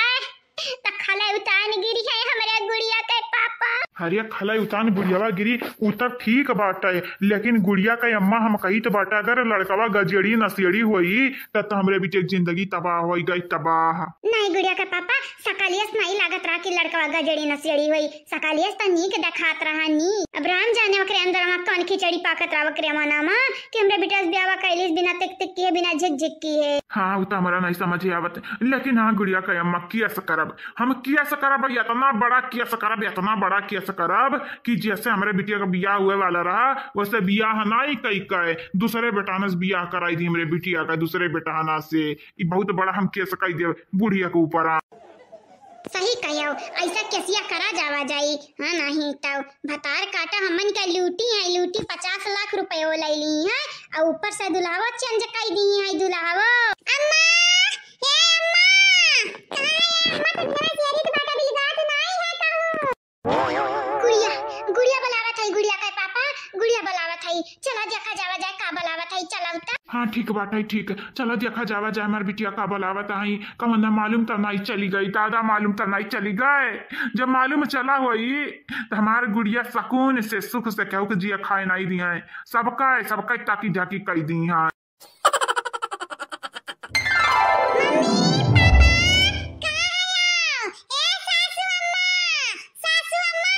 त खले उतान गिरी है हमरे गुड़िया के पापा। अरे खले उतान गुड़ियावा गिरी, उ तब ठीक बाटे, लेकिन गुड़िया के अम्मा हम कही तो बाटे, अगर लड़कवा गजेड़ी नशेड़ी होई त, त हमरे बिटिया के जिंदगी तबाह होई गई, तबाह। नहीं गुड़िया के पापा, सकलियस नहीं लागत रहा कि लड़कवा गजेड़ी नशेड़ी होई। सकलियस त नीक देखात रहा नी। अब राम जाने ओकरे अंदर में कौन खिचड़ी पाकत रहा ओकरे मना में कि हमरे बिटिया से ब्याह कैलिस बिना तिक तिक किए, बिना झिक झिक किए। हाँ, उ त हमरा नहीं समझे आवत, लेकिन हाँ गुड़िया के अम्मा कियस करब, हम कियस करब, इतना बड़ा कियस करब, इतना बड़ा कियस करब कि जैसे हमरे बिटिया का बियाह हुए वाला रहा वैसे बियाह नहीं कई के दूसरे बेटाना से बियाह कराई दी हमरे बिटिया का दूसरे बेटाना से। ई बहुत बड़ा हम केस कई देब बुढ़िया के ऊपर। सही कहो, ऐसा केसिया करा जावा जाई। हाँ, नहीं तो भतार काटा हमन के लूटी है, लूटी पचास लाख रुपयो ले ली है, और ऊपर से दुल्हावो चेंज कर दी है, दुल्हावो। अम्मा, ए अम्मा, कहाँ है अम्मा? तुम मेरा चेहरे तो बाटा बिलगात नहीं है कहूँ। गुड़िया, गुड़िया बुलावत है, गुड़िया के पापा, गुड़िया बुलावत है। चला देखा जावा जाए का बुलावत है, चला उतर। हाँ ठीक बाटे, ठीक, चला देखा जावा जाए हमार बिटिया का बुलावत है। कमंदा मालूम त नहीं चली गई, दादा मालूम त नहीं चली गए। जब मालूम चला होई त हमार गुड़िया सकून से सुख से केहू के जिया खाए नहीं दी है, सबका सबका ताकी झाकी कई दी है। मम्मी, पापा, कहाँ हो? ए सासू अम्मा, सासू अम्मा।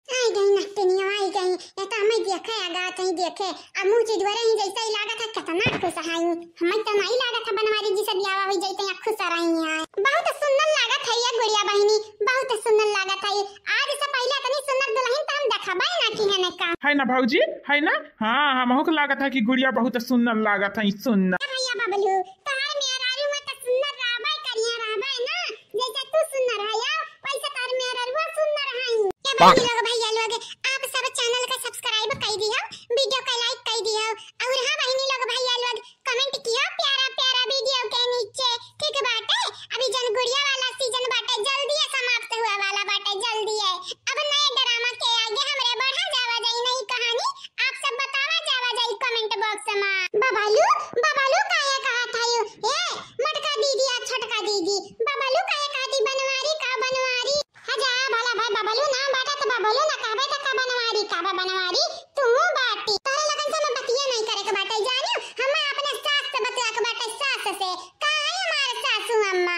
आई गई नटनिया, आई गई। ये तो हमें देखे, आगा तई देखे। अब मुँह चिदवरे ही जैसे ही लागत है, कितना खुश है। हमें तो नहीं लागत है बनवारी जी से ब्याह हुई जैसे यहाँ खुश रही है। बहुत सुंदर लागत है ये गुड़िया बहिनी, बहुत सुंदर लागत है। आज से पहले इतनी सुंदर दुल्हन तो हम देखबे ना की है ने का। है ना भौजी, है ना? हाँ, हमहू के लागत है कि गुड़िया बहुत सुंदर लागत है, सुंदर। ए भैया बबलू, तोहार मेहरारू में तो सुंदर रहबे करिया रहबे ना, जैसे तू सुंदर है, वैसे तोहार मेहरारू सुंदर है। ए बहिनी लोग, भैया लोग, आप सब channel का subscribe कर दियो, video का like कर दियो, और हाँ बहिनी लोग, भैया लोग, comment किया प्यारा प्यारा video के नीचे, ठीक बाटे? अभी जन गुड़िया वाला season बाटे, जल्दी है समाप्त हुआ वाला बाटे, जल्दी है। अब नए drama के आगे हमरे बढ़ा जावा जाई नई कहानी, आप सब बतावा जावा जाई comment box में। बबलू, बबलू काहे कहा था यू? ए, मोटका दीदी आ छोटका दीदी, बबलू काहे कहा थी बनवारी का बनवारी? हाँ जा, भला भाई बबलू ना बाटा तो बबलू ना कहबे तो का बनवारी, का बा बनवारी, तू बाटी। तोहरे लगन से हमें बतिया नहीं करे के बाटे, जानियो? हमें अपने सास से बतिया के बाटे, सास से। का है हमारे सासू अम्मा?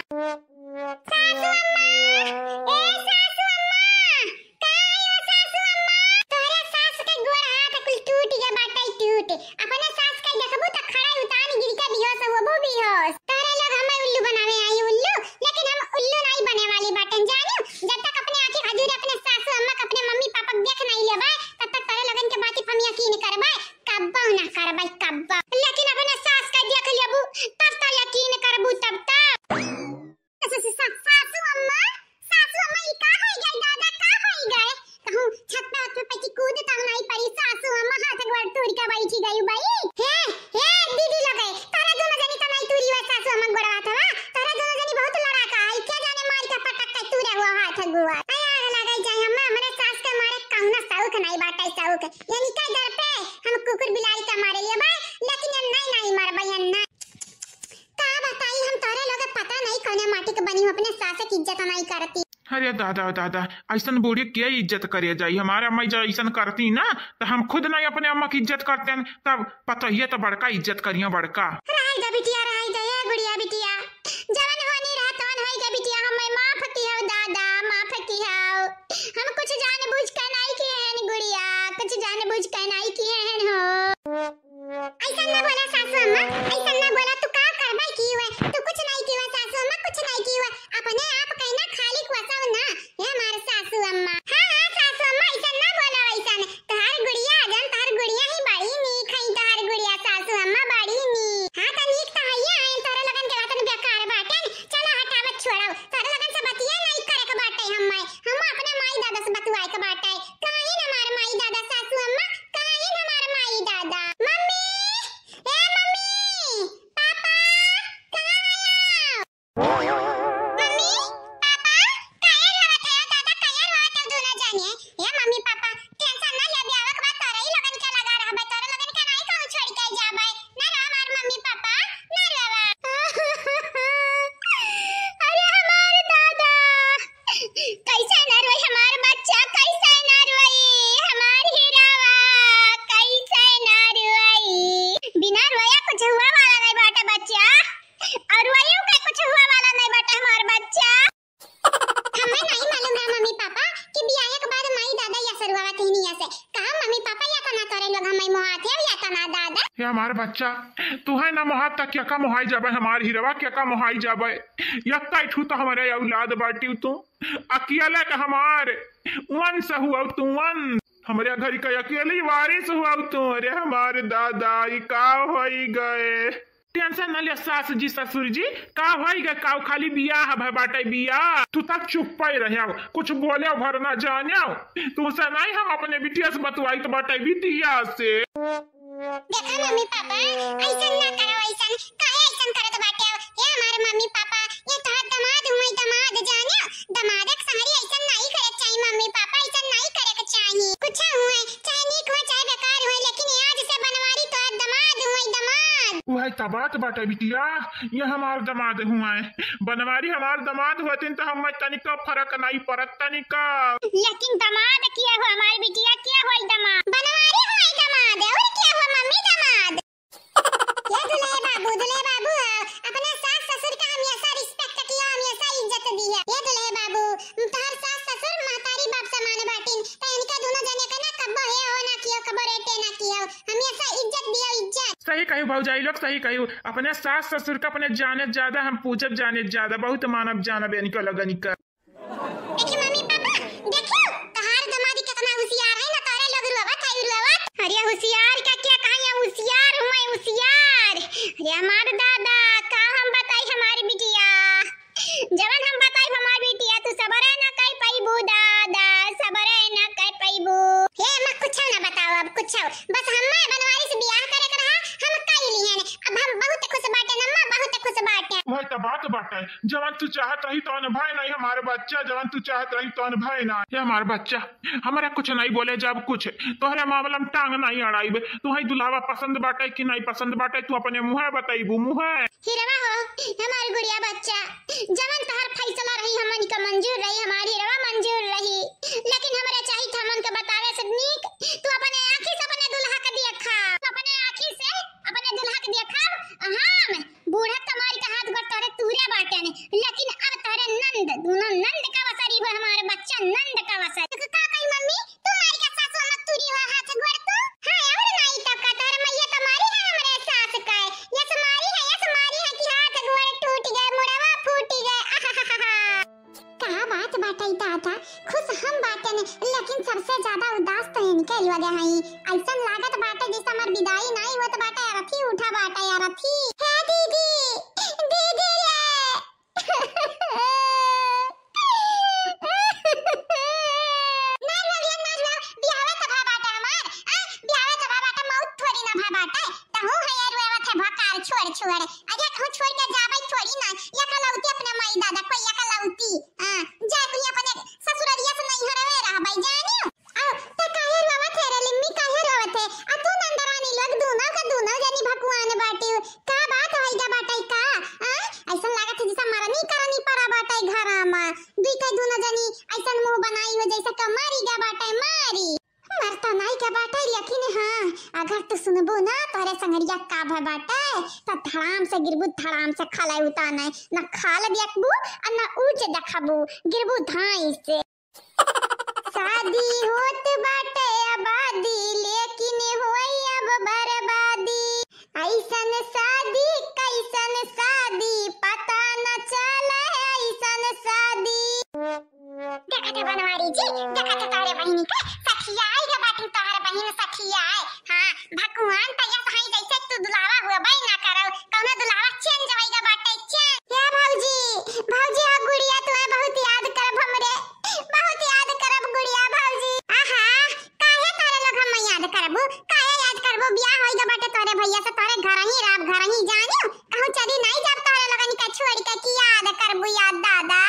सासू अम्मा, ए सासू अम्मा, का है ओ सासू अम्मा? तोहरे सास के गोड़ हाथ कुल टूट गया बाटे, टूट। अपने सास के देखबू त खड़ा उतान गिर के बेहोश होबू, बेहोश। तोहरे लोग हमें उल्लू बनावे आई उल्लू, लेकिन हम उल्लू नहीं बने वाली बाटन जानियो। जब तक अपने आँखी खजूरे अपने सासू अम्मा के अपने मम्मी पापा के देख नहीं लेबे, तब तक तोहरे लोगन के बात हम यकीन करबे, कब्बो ना करबे, कब्बो। लेकिन अपने सास के देख लेबू, तब तो यकीन करबू, तब तो। सा-, सा-, सा-, सासू अम्मा, सासू अम्मा, ई का होई गए दादा, का होई गए? कहूँ छत पे, छत पे की कूद तब नहीं पड़ी, सासू अम्मा हाथ गोड़ तूर के बैठी गई बाई। हे, हे, दीदी लोग, तारा दोनों जनी तो नहीं तूरी हुआ सासू अरे दादा, दादा, अइसन बूढ़ी के इज्जत करे जाई? हमार अम्मा जब अइसन करती ना, त हम खुद नहीं अपने अम्मा की इज्जत करते हैं, तब पतोहिया त बड़का इज्जत करिया, बड़का। रहे दा बिटिया, रहे दा, ए गुड़िया बिटिया, जवन होनी रहा तवन होई गा बिटिया, हमें माफ किहौ दादा, माफ किहौ। हम कुछ जान बूझ के नहीं किहे हन गुड़िया, कुछ जान बूझ के नहीं किहे हन हो। अइसन ना बोला सासू अम्मा, अइसन ना बोला। तू का करबै की हुए? तू कुछ नहीं की हुए सासू अम्मा, कुछ नहीं की हुए। अपने आप कहना खाली वसौ ना, हे हमार सासू अम्मा। हाँ, हाँ, सासू अम्मा, अइसन ना बोला वइसन। तोहार गुड़िया, जन तोहार गुड़िया ही बड़ी नीक है, तोहार गुड़िया सासू अम्मा बड़ी नीक। हाँ, त नीक त हइये हैं, तोहरे लोगन के बातन बेकार बाटेन। चला हटावत छोड़ाओ, तोहरे लोगन से बतिये नहीं करे के बाटे हम्मे। हम अपने माई दादा से बतुआए के बाटे। कहीं न हमार माई दादा सासू अम्मा, कहीं न हमार माई दादा। मम्मी, ए मम्मी, पापा, कहाँ आया? मम्मी, पापा, काहे रोवत है दादा, काहे रोवत है दोनों जने? ए मम्मी पापा, tension ना ले, ब्याह के बाद तोरे ही लोगन के लगा रहबे, तोरे लोगन के नहीं कहूँ छोड़ के जाबे। ना रो हमार मम्मी पापा, ना रोवा। अरे हमार दादा, कैसे ना रोई हमार बच्चा, कैसे ना रोई हमार हीरावा, कैसे ना रोई? बिना रोया कुछ हुआ वाला नहीं बाटे बच्चा, और रोइयो का कुछ हुआ वाला नहीं बाटे हमार बच्चा। हमें नहीं मालूम है मम्मी पापा कि बियाहे के बाद माई दादा या सरुआवा तीनिया से। कहा मम्मी पापा या तना तोरे लोग हमें मोहात है या तना दादा। ये हमार बच्चा, तू है ना मोहात तक क्या का मोहाई जाबे, हमार हीरावा क्या का मोहाई जाबे। यक्का ठू तो हमारे औलाद बाटी तू। अकेले का हमार वंश हुआ तू, वंश। हमरे घर का अकेली वारिस हुआ तू। अरे हमार दादा, ई का होई गए? Tension न ले सास जी, ससुर जी, का होई गए? का खाली बियाह भय बाटे, बियाह? तू तक चुप्पे रहे, कुछ बोले भर ना जाने। तुमसे नहीं हम अपने बिटिया से बतवाई तो बाटे बिटिया से। देखा मम्मी पापा, अइसन ना करो, अइसन काहे अइसन करत बाटे? ये हमारे मम्मी पापा, ये तोहार दमाद हुए, दमाद जाने, दमाद के संगरी अइसन नहीं करे के चाही मम्मी पापा, अइसन नहीं करे के चाही। कुछ हुए, चाहे नीक हुए, चाहे बेकार हुए, लेकिन ये आज से बनवारी तोहार दमाद हुए, दमाद। वह त बात बाटे बिटिया, ये हमार दमाद हुए, बनवारी हमार दमाद होतिन त हम तनिका फरक नहीं परत तनिका। लेकिन दमाद किया हो हमार बिटिया, किया होई दमाद? बनवारी होई दमाद, और किया हो मम्मी दमाद? ये दुल्हे बाबू, दुल्हे बाबू, अपने सास ससुर का हमेशा respect किया, हमेशा इज्जत दी है। ये दुल्हे बाबू, तोहर सास ससुर महतारी बाप समान बाटिन, तो इनका दोनों जने का ना कब्बो हे हो ना कियो, कब्बो रेटे ना कियो, हमेशा इज्जत दियो, इज्जत। सही कही भौजाई लोग, सही कही। अपने सास ससुर का अपने जाने ज्यादा हम पूजब, जाने ज्यादा, बहुत मानब जानब इनका लगन का। देखी मम्मी पापा, देखियो, तोहार दमाद कितना होशियार है ना, तोहरे लोग रोवत है, रोवत। अरे होशियार का क्या कहा, ये होशियार हुए, होशियार। अरे हमार दादा, का हम बताई हमार बिटिया, जवन हम बताई हमार बिटिया, तू सबरे ना कर पइबू दादा, सबरे ना कर पइबू। हे अम्मा, कुछ ना बताओ अब, कुछ, बस हम्मे बनवारी से बियाह करे के रहा, हम कई लिहन। अब हम बहुत खुश बाटे अम्मा, बहुत खुश बाटे। वह तो बात बाटे, जवन तू चाहत रही तवन भय नहीं हमार बच्चा, जवन तू चाहत रही तवन भय ना। ये हमार बच्चा, हमरा कुछ नहीं बोले जब कुछ, तोहरे मामला में टांग नहीं अड़ाइब। तू है दुल्हावा पसंद बाटे कि नहीं पसंद बाटे, तू अपने मुँहे बतइबू, मुँहे। हीरवा हो, हमार गुड़िया बच्चा, जवन तोहर फैसला रही हमन का मंजूर रही, हमार हीरवा मंजूर रही, लेकिन हमरे चाहित हमन के बतावे से नीक तू अपने आँखी से अपने दुल्हा के देखा, अपने आँखी से अपने दुल्हा के देखा। हम बूढ़ा कमारी का हाथ गोड़ तोहरे तूरे बाटेन, लेकिन अब तोहरे नंद, दोनों नंद का वसरी हो हमार बच्चा, नंद का वसरी। तो का कही मम्मी, तू मारी का सासू अम्मा तूरी हो हाथ गोड़ तू? हाँ, और नहीं तो का, तोहर मैया तो मारी है हमरे सास का, यस मारी है, यस मारी है कि हाथ गोड़ टूट गए, मुड़वा फूट गए। आहाहाहा। का बात बाटे दादा, खुश हम बाटेन, लेकिन सबसे ज्यादा उदास तो इनके लोग हई। अइसन लागत बाटे जैसे हमार विदाई नाई होत बाटे, अरथी उठा बाटे, अरथी। हे दीदी, दीदी रे। ना रोविया, ना रोवा, बियाहवा तो भा बाटे हमार, आ, बियाहवा तो भा बाटे, मौत थोड़ी ना भा बाटे। तहूँ है ये रोवत है भकार छोड़ छोड़। अरे कहूँ छोड़ के जाबै थोड़ी ना, एकलौती अपने माई दादा, कोई एकलौती। हाँ, जा तू अपने ससुररिया से नैहरवे रहबै, जानियो। आ, त काहे रोवत है रे लिम्मी, काहे रोवत है? आ तू नंदरानी लोग दूनो का दूनो जनी भकुआन बाटिउ। का बा? या का भय बाटे, त धड़ाम से गिरबू, धड़ाम से खलय उता नहीं, न खाल देखबू, आ न ऊँच देखबू, गिरबू धाई से। शादी होत बाटे आबादी, लेकिन होई अब बर्बादी। ऐसन शादी, कैसन शादी, पता न चले ऐसन शादी। देखत है बनवारी जी, देखत है तोहरे बहिनी के सखियाई रे बाटी, तोहरे बहिन सखियाई। हाँ, भगवान त यस हई जैसे तू दुलावा हुआ बई ना करो, कौनो दुलावा change होई गा बाटे, change। या भौजी, भौजी, हाँ गुड़िया, तुम्हें बहुत याद करब हमरे, बहुत याद करब गुड़िया भौजी। आहा, काहे तोहरे लोग हम याद करबू, काहे याद करबू? बियाह होई गा बाटे तोहरे भैया से, तोहरे घर ही रहब, घर ही जानियो, कहूँ चली नहीं जाब तोहरे लोगन के छोड़ के कि याद करबू, याद दादा।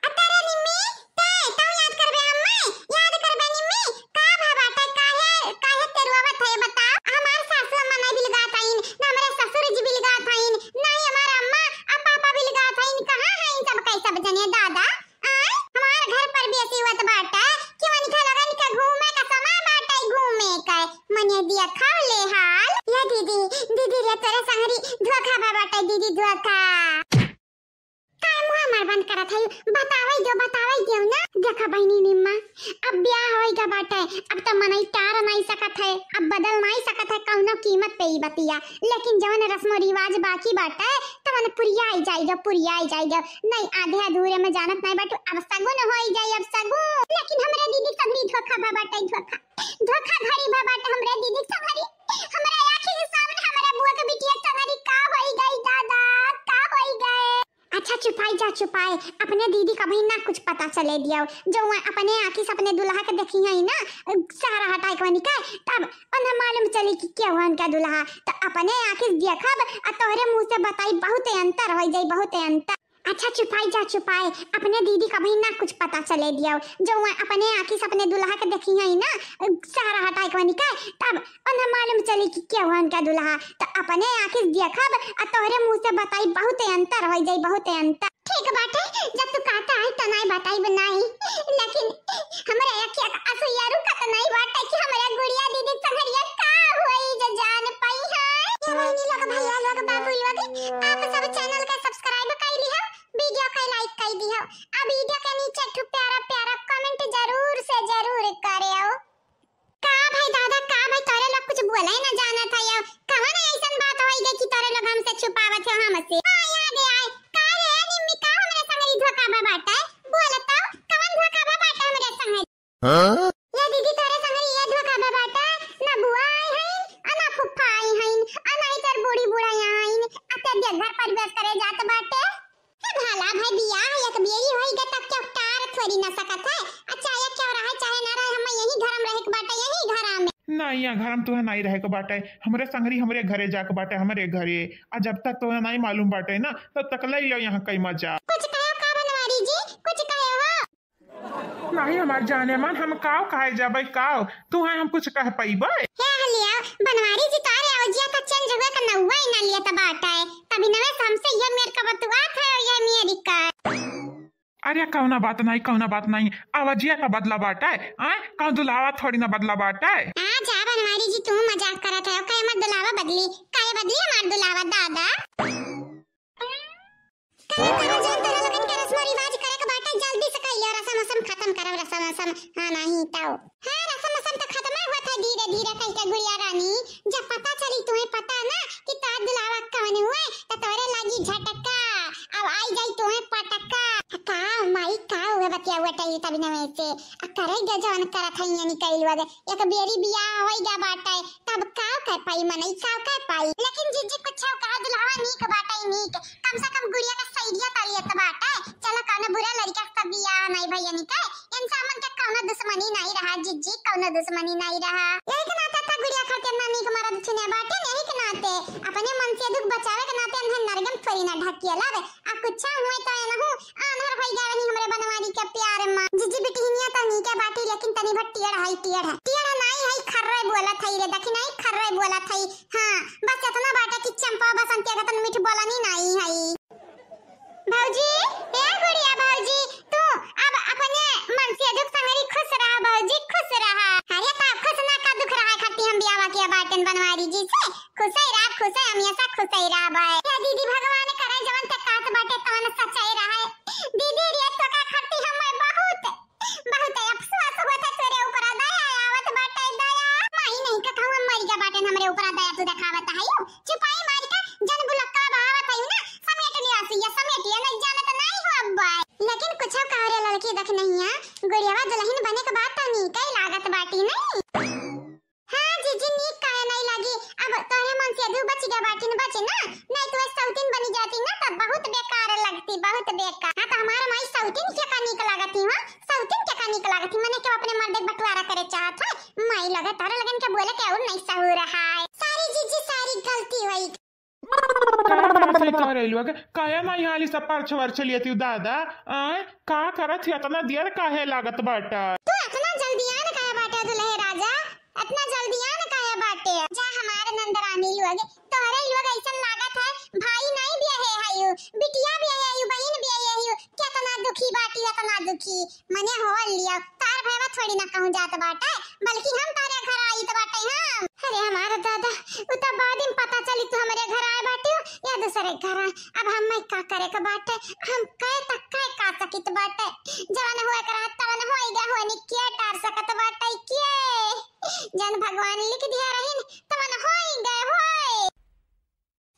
अतरे निम्मी, ते, तू याद करबे हम्मे? याद करबे निम्मी? का भा बाटे, काहे, काहे तेरुआवत है, बताओ? हमार सासू अम्मा नहीं बिलगात हईन, ना हमरे ससुर जी बिलगात हईन, ना ही हमार अम्मा आ पापा बिलगात हईन। कहाँ हईन सब, कई सब जने दादा? आय, हमार घर पर भी ऐसी हुआ तो बाटे कि उनके लगन के घूमे का समय बाटे, घूमे का। मने दिया खाओ ले हाल। या दीदी, दीदी रे तोरे संगरी धोखा भा बाटे दीदी, धोखा। काय मुँह हमार बंद करत है, बतावै दियो, बतावै दियो ना। देखा बहिनी निम्मा, अब ब्याह होई गा बाटे, अब त मनई टार नाई सकत है, अब बदल नाई सकत है कौनो कीमत पे ई बतिया। लेकिन जवन रस्मो रिवाज बाकी बाटे, तवन पुरियाई जाई गा, पुरियाई जाई गा। नहीं आधे अधूरे में जानत नाई बाटू, अब सगुन होई जाई, अब सगुन। लेकिन हमरे दीदी संगरी धोखा भा बाटे, धोखा, धोखाधड़ी भा बाटे हमरे दीदी संगरी। हमरे आँखी के सामने हमरे बुआ के बिटिया संगरी का होई गई दादा, का होई गए। अच्छा चुपाई जा चुपाई, अपने दीदी का भी ना कुछ पता चले दियो, जो वह अपने आँखी से अपने दुल्हा के देखी है ना, सहरा हटाए के बनी के, तब उन्हें मालूम चली कि क्या हुआ उनका दुल्हा। तो अपने आँखी से देखब आ तोहरे मुँह से बताई, बहुत अंतर हो जाई, बहुत अंतर। अच्छा चुपाई जा चुपाई, अपने दीदी का भी ना कुछ पता चले दियो, जो वह अपने आँखी से अपने दुल्हा के देखी है ना, सहरा हटाए के बनी के, तब उन्हें मालूम चली कि क्या हुआ उनका दुल्हा। तो अपने आँखी से देखब आ तोहरे मुँह से बताई, बहुत अंतर हो जाई, बहुत अंतर। ठीक बाटे, जब तू कहता है तो नहीं बताई बनाई, लेकिन हमरे अखिया का आंसू या रुकत नहीं बाटे कि हमरे गुड़िया दीदी संगरिया का होई जो जान पाई है। ये बहिनी लोग, भैया लोग, बाबू लोग, आप सब channel के subscribe कर लिहो, video के like कर दिहो, आ video के नीचे एक ठो प्यारा प्यारा comment जरूर से जरूर करे हो। का भाई दादा, का भाई, तोरे लोग कुछ बोले ना जानत है यो? कवन ऐसन बात होई गई कि तोरे लोग हमसे छुपावत हो हमसे? आ, याद आए, का रे निम्मी, का हमरे संगरी धोखा बा बाटे? बोल तो, कवन धोखा बा बाटे हमरे संगरी? हाँ? ये दीदी, तोरे संगरी ये धोखा बा बाटे, ना बुआ आई हईन, आ ना फुफ्फा आई हईन, आ ना ही तोर बूढ़ी बुढ़ाई आईन, आ ते देख घर प्रवेश करे जात बाटे। ए भाला भाई, बियाह एक बेरी होई गए, तब क्यों टार थोड़ी ना सकत है। अच्छा, ये क्यों रहे चाहे ना रहे, हम यही घर में रहे के बाटे, यही घर में। ना, यहाँ घर में तुहे नहीं रहे के बाटे, हमरे संगरी हमरे घरे जाके बाटे, हमरे घरे। आ जब तक तुहे नहीं मालूम बाटे ना, तब तक ले लो यहाँ कई मजा। कुछ कहो का बनवारी जी, कुछ कहो हो? नहीं हमार जाने मन, हम काव कहे जाबे काव, तुहे हम कुछ कह पइबे? हे हलिया, बनवारी जी तोहरे अवजिया का change हुए का नौवा ही ना लिया त बाटे। तभी नवे से हमसे ये मेर का बतुआत है और ये मेरी का। अरे कौना बात नहीं, कौना बात नहीं, अवजिया का बदला बाटे, आय? कौन दुलावा थोड़ी ना बदला बाटे। आ जा बनवारी जी, तू मजाक करत है, कहे मत दुलावा बदली, काहे बदली हमार दुलावा दादा? कहे करो जौन तोरा लोगन के रस्म रिवाज करे के बाटे, जल्दी से कइले रसम वसम खत्म करो, रसम वसम। हाँ, नहीं तो। हाँ, रसम वसम तो खत्म होत है धीरे धीरे कह के गुड़िया रानी। जब पता चली तुम्हें पता ना कि तोर दुलावा कौन हुए, तो तोरे लागी झटका, अब आई जाई तुम्हें पटका। का माई का हुए बतिया हुआ टही तभी नवे से। आ करे गजवन करत है यानी कइल वदे। एक बेरी बियाह होई गा बाटे, तब काव कह पाई मनई, काव कह पाई। लेकिन जीजी कुछ कहा दुल्हवा नीक बाटे नीक, कम से कम गुड़िया का सैरिया तलियत बाटे। चलो कौनो बुरा लड़का से बियाह नहीं भैया निके, इनसे हमन के कौनो दुश्मनी नहीं रहा जीजी, कौनो दुश्मनी नहीं रहा। यही के नाते त गुड़िया खातिर ना नीक मरद चुने बाटे, यही के नाते अपने मन से दुख बचावे के नाते इन्हें नरगम थोड़ी ना ढकिया लावे। आ कुछ हुए तो एनहु आन्हर भई गा रही हमरे बनवारी के प्यार मा। जीजी बिटिनिया तो नीके बाटी, लेकिन तनी भर टेढ़ है, टेढ़। टेढ़ नाई है, खर्रे बोलत है रे, देखी नाई खर्रे बोलत है। हाँ, बस इतना बाटे कि चंपा बसंती अगतन मीठ बोलनी नाई है। भौजी, ए गुड़िया भौजी, तू अब अपने मन से दुख संगरी खुश रहा भौजी, खुश रहा। अरे का खुश ना का दुख रहा, खट्टी हम बियावा के बाटन बनवारी जी से। खुसै रहा, खुसै, हमेसा खुसै रहबै। हे दीदी, भगवान करे जवन ते कहत बाटे तवन सचै रहै। दीदी रे, तोका खातिर हम्मै बहुत, बहुत अफसोस होत है, तोरे ऊपर दया आवत बाटे, दया। माई नहीं का कहूँ मर गया बाटे, हमरे ऊपर दया तू देखावत है। चुपाई मार के जन बुलक्का बहावत है ना, समेट लिया सिया, समेट लिया, नहीं जानत नहीं हो अब। लेकिन कुछ कह रे लड़की देख नहीं है, गुड़ियावा दुल्हन बने के बाद तो नीक ही लागत बाटी नहीं। हाँ जीजी, नीक काहे नहीं लागी? अब तोहरे मन से दू बच गया बाटिन, बचे ना, नहीं तो सौतीन बनी जाती ना, तब बहुत बेकार लगती, बहुत बेकार। हाँ, तो हमारे माई सौतीन के का नीक लागती हो? सौतीन के का नीक लागती? मने के अपने मर्दे के बंटवारा करे चाहत है? माई लगे तारे लगन के बोले के और नहीं सहूर है। सारी जीजी, सारी गलती हुई। का बात है तोहरे लुआ के? काहे नहीं हाली सब पर्छ वर्छ लियती दादा? आय, का करत ही? अतना देर काहे लागत बाटा? तू अतना जल्दी आन काहे बाटे दुल्हे राजा? अतना जल्दी आन काहे बाटे? जा हमार नंदरानी लुआ के, तोहरे लुआ के ऐसन लागत है, भाई नहीं बियाहे है यू, बिटिया बियाहे है यू, बहिन बियाहे है यू, केतना दुखी बाटी, अतना दुखी। मने हो लिया, तार भैया थोड़ी ना कहूँ जात बाटे, बल्कि हम तारे घर आइत बाटे हम। अरे हमारा दादा, उ तो बाद में पता चली तू हमरे घर आए बाटे या दूसरे घर आए। अब हम मैं का करे के बाटे, हम कहे तक कहे का सकित बाटे। जवन हुए के रहत तवन होई गए, होनी के टार सकत बाटे के? जन भगवान लिख दिया रहीन, तवन होई गए होए।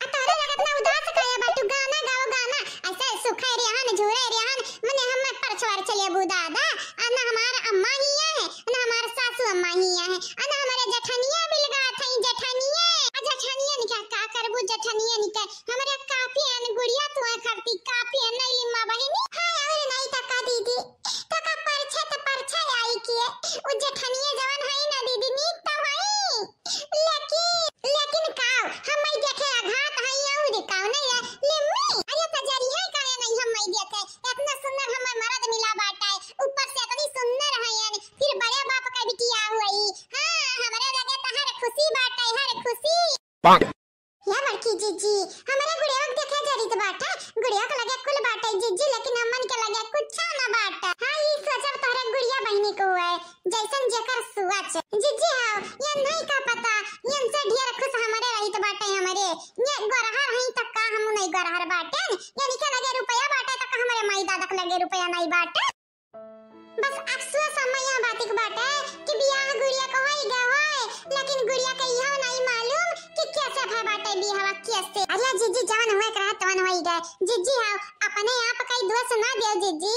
आ तोहरे लगत ना उदास काहे बाटू? गाना गाओ गाना, ऐसे सुखाए रियाहन, झूरे रियाहन, मने हम्मे परछवार चले बू दादा। आ ना हमार अम्मा ही है, ना हमार सासू अम्मा ही है, आ ना हमारे जेठनिया बिलगात है, जेठनिया। आ जेठनिया निका का करबू, जेठनिया निका हमरे काफी है न गुड़िया, तू है खरती काफी है नहीं लिम्मा बहिनी। हाँ और नहीं तो का दीदी, तो का परछे तो परछे आई किए, उ जेठनिया जवन है ना दीदी, नीक तो है। लेकिन, लेकिन का? हम मई देखे अघात हई अउरी का नहीं है? लिम्मी, अरे तजरिया काहे नहीं हम मई देखे? इतना सुंदर हमें मर्द मिला बाटे, ऊपर से इतनी सुंदर है यानी, फिर बड़े बाप का बिटिया हुई। हाँ, हमरे लगे तो हर खुशी बाटे, हर खुशी। या बड़की जीजी, हमरे गुड़िया के देखे जरित बाटे, गुड़िया के लगे कुल बाटे जीजी, लेकिन हमन के लगे कुछ ना बाटे। हाँ, ई सोचब तोहरे गुड़िया बहिनी को हुए। जैसन जेकर सोच। जीजी हाव, ये नहीं का पता, इनसे ढेर खुश हमरे रहित बाटे हमरे। ये गोरहर हई त का हम नहीं गोरहर बाटे? यानी के लगे रुपया बाटे त का हमरे माई दादा के लगे रुपया नहीं बाटे? बस अफसोस हम यहाँ बात के बाटे कि बियाह गुड़िया के होई गए होए, लेकिन गुड़िया के यह नहीं मालूम कि कैसे भय बाटे बियाह कैसे। अरे जीजी जवन हुए के रहा तवन होई गए। जीजी हाव, अपने आप कई दोष ना दियो जीजी।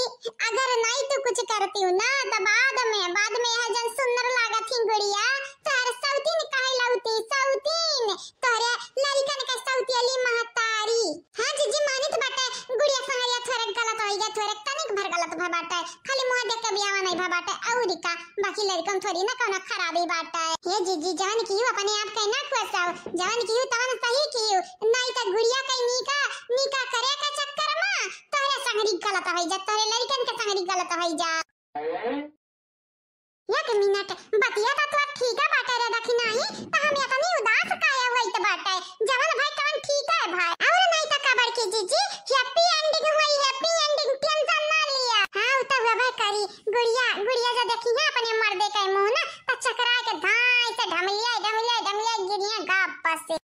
अगर नहीं तू कुछ करती हूँ ना, तो बाद में, बाद में यह जन सुंदर लागत ही गुड़िया, तोहर सौतीन काहे लौती, सौतीन, तोहरे लड़िकन के सौतेली महतारी। हाँ जीजी, मानित बाटे, गुड़िया संगरिया थोड़े गलत होई गए, थोड़े तनिक भर गलत भा बाटे, खाली मुँह देख के बियाह नहीं भा बाटे, अउरी का, बाकी लड़िकन थोड़ी ना कौनो खराबी बाटे। हे जीजी, जवन किहू अपने आप के ना कोसाओ, जवन किहू तवन सही किहू, नहीं तो गुड़िया के निका, निका करे के चक्कर में तोहरे संगरी गलत होई जा, तोहरे लड़िकन के संगरी गलत होई जा। एक मिनट, बतिया तो तोर ठीक है बाटे रे दखिनाही, तो हम इतनी उदास काहे होइत बाटे? जवन भाई तवन ठीक है भाई। और नहीं तो का बड़की जीजी, happy ending हुई, happy ending, tension ना लिया। हाँ, उ तो हुआ भाई करी। गुड़िया, गुड़िया जो देखी है अपने मर्दे के मुँह ना, तो चकरा के धाई से ढमलिया, ढमलिया, ढमलिया गिरिया गाप से।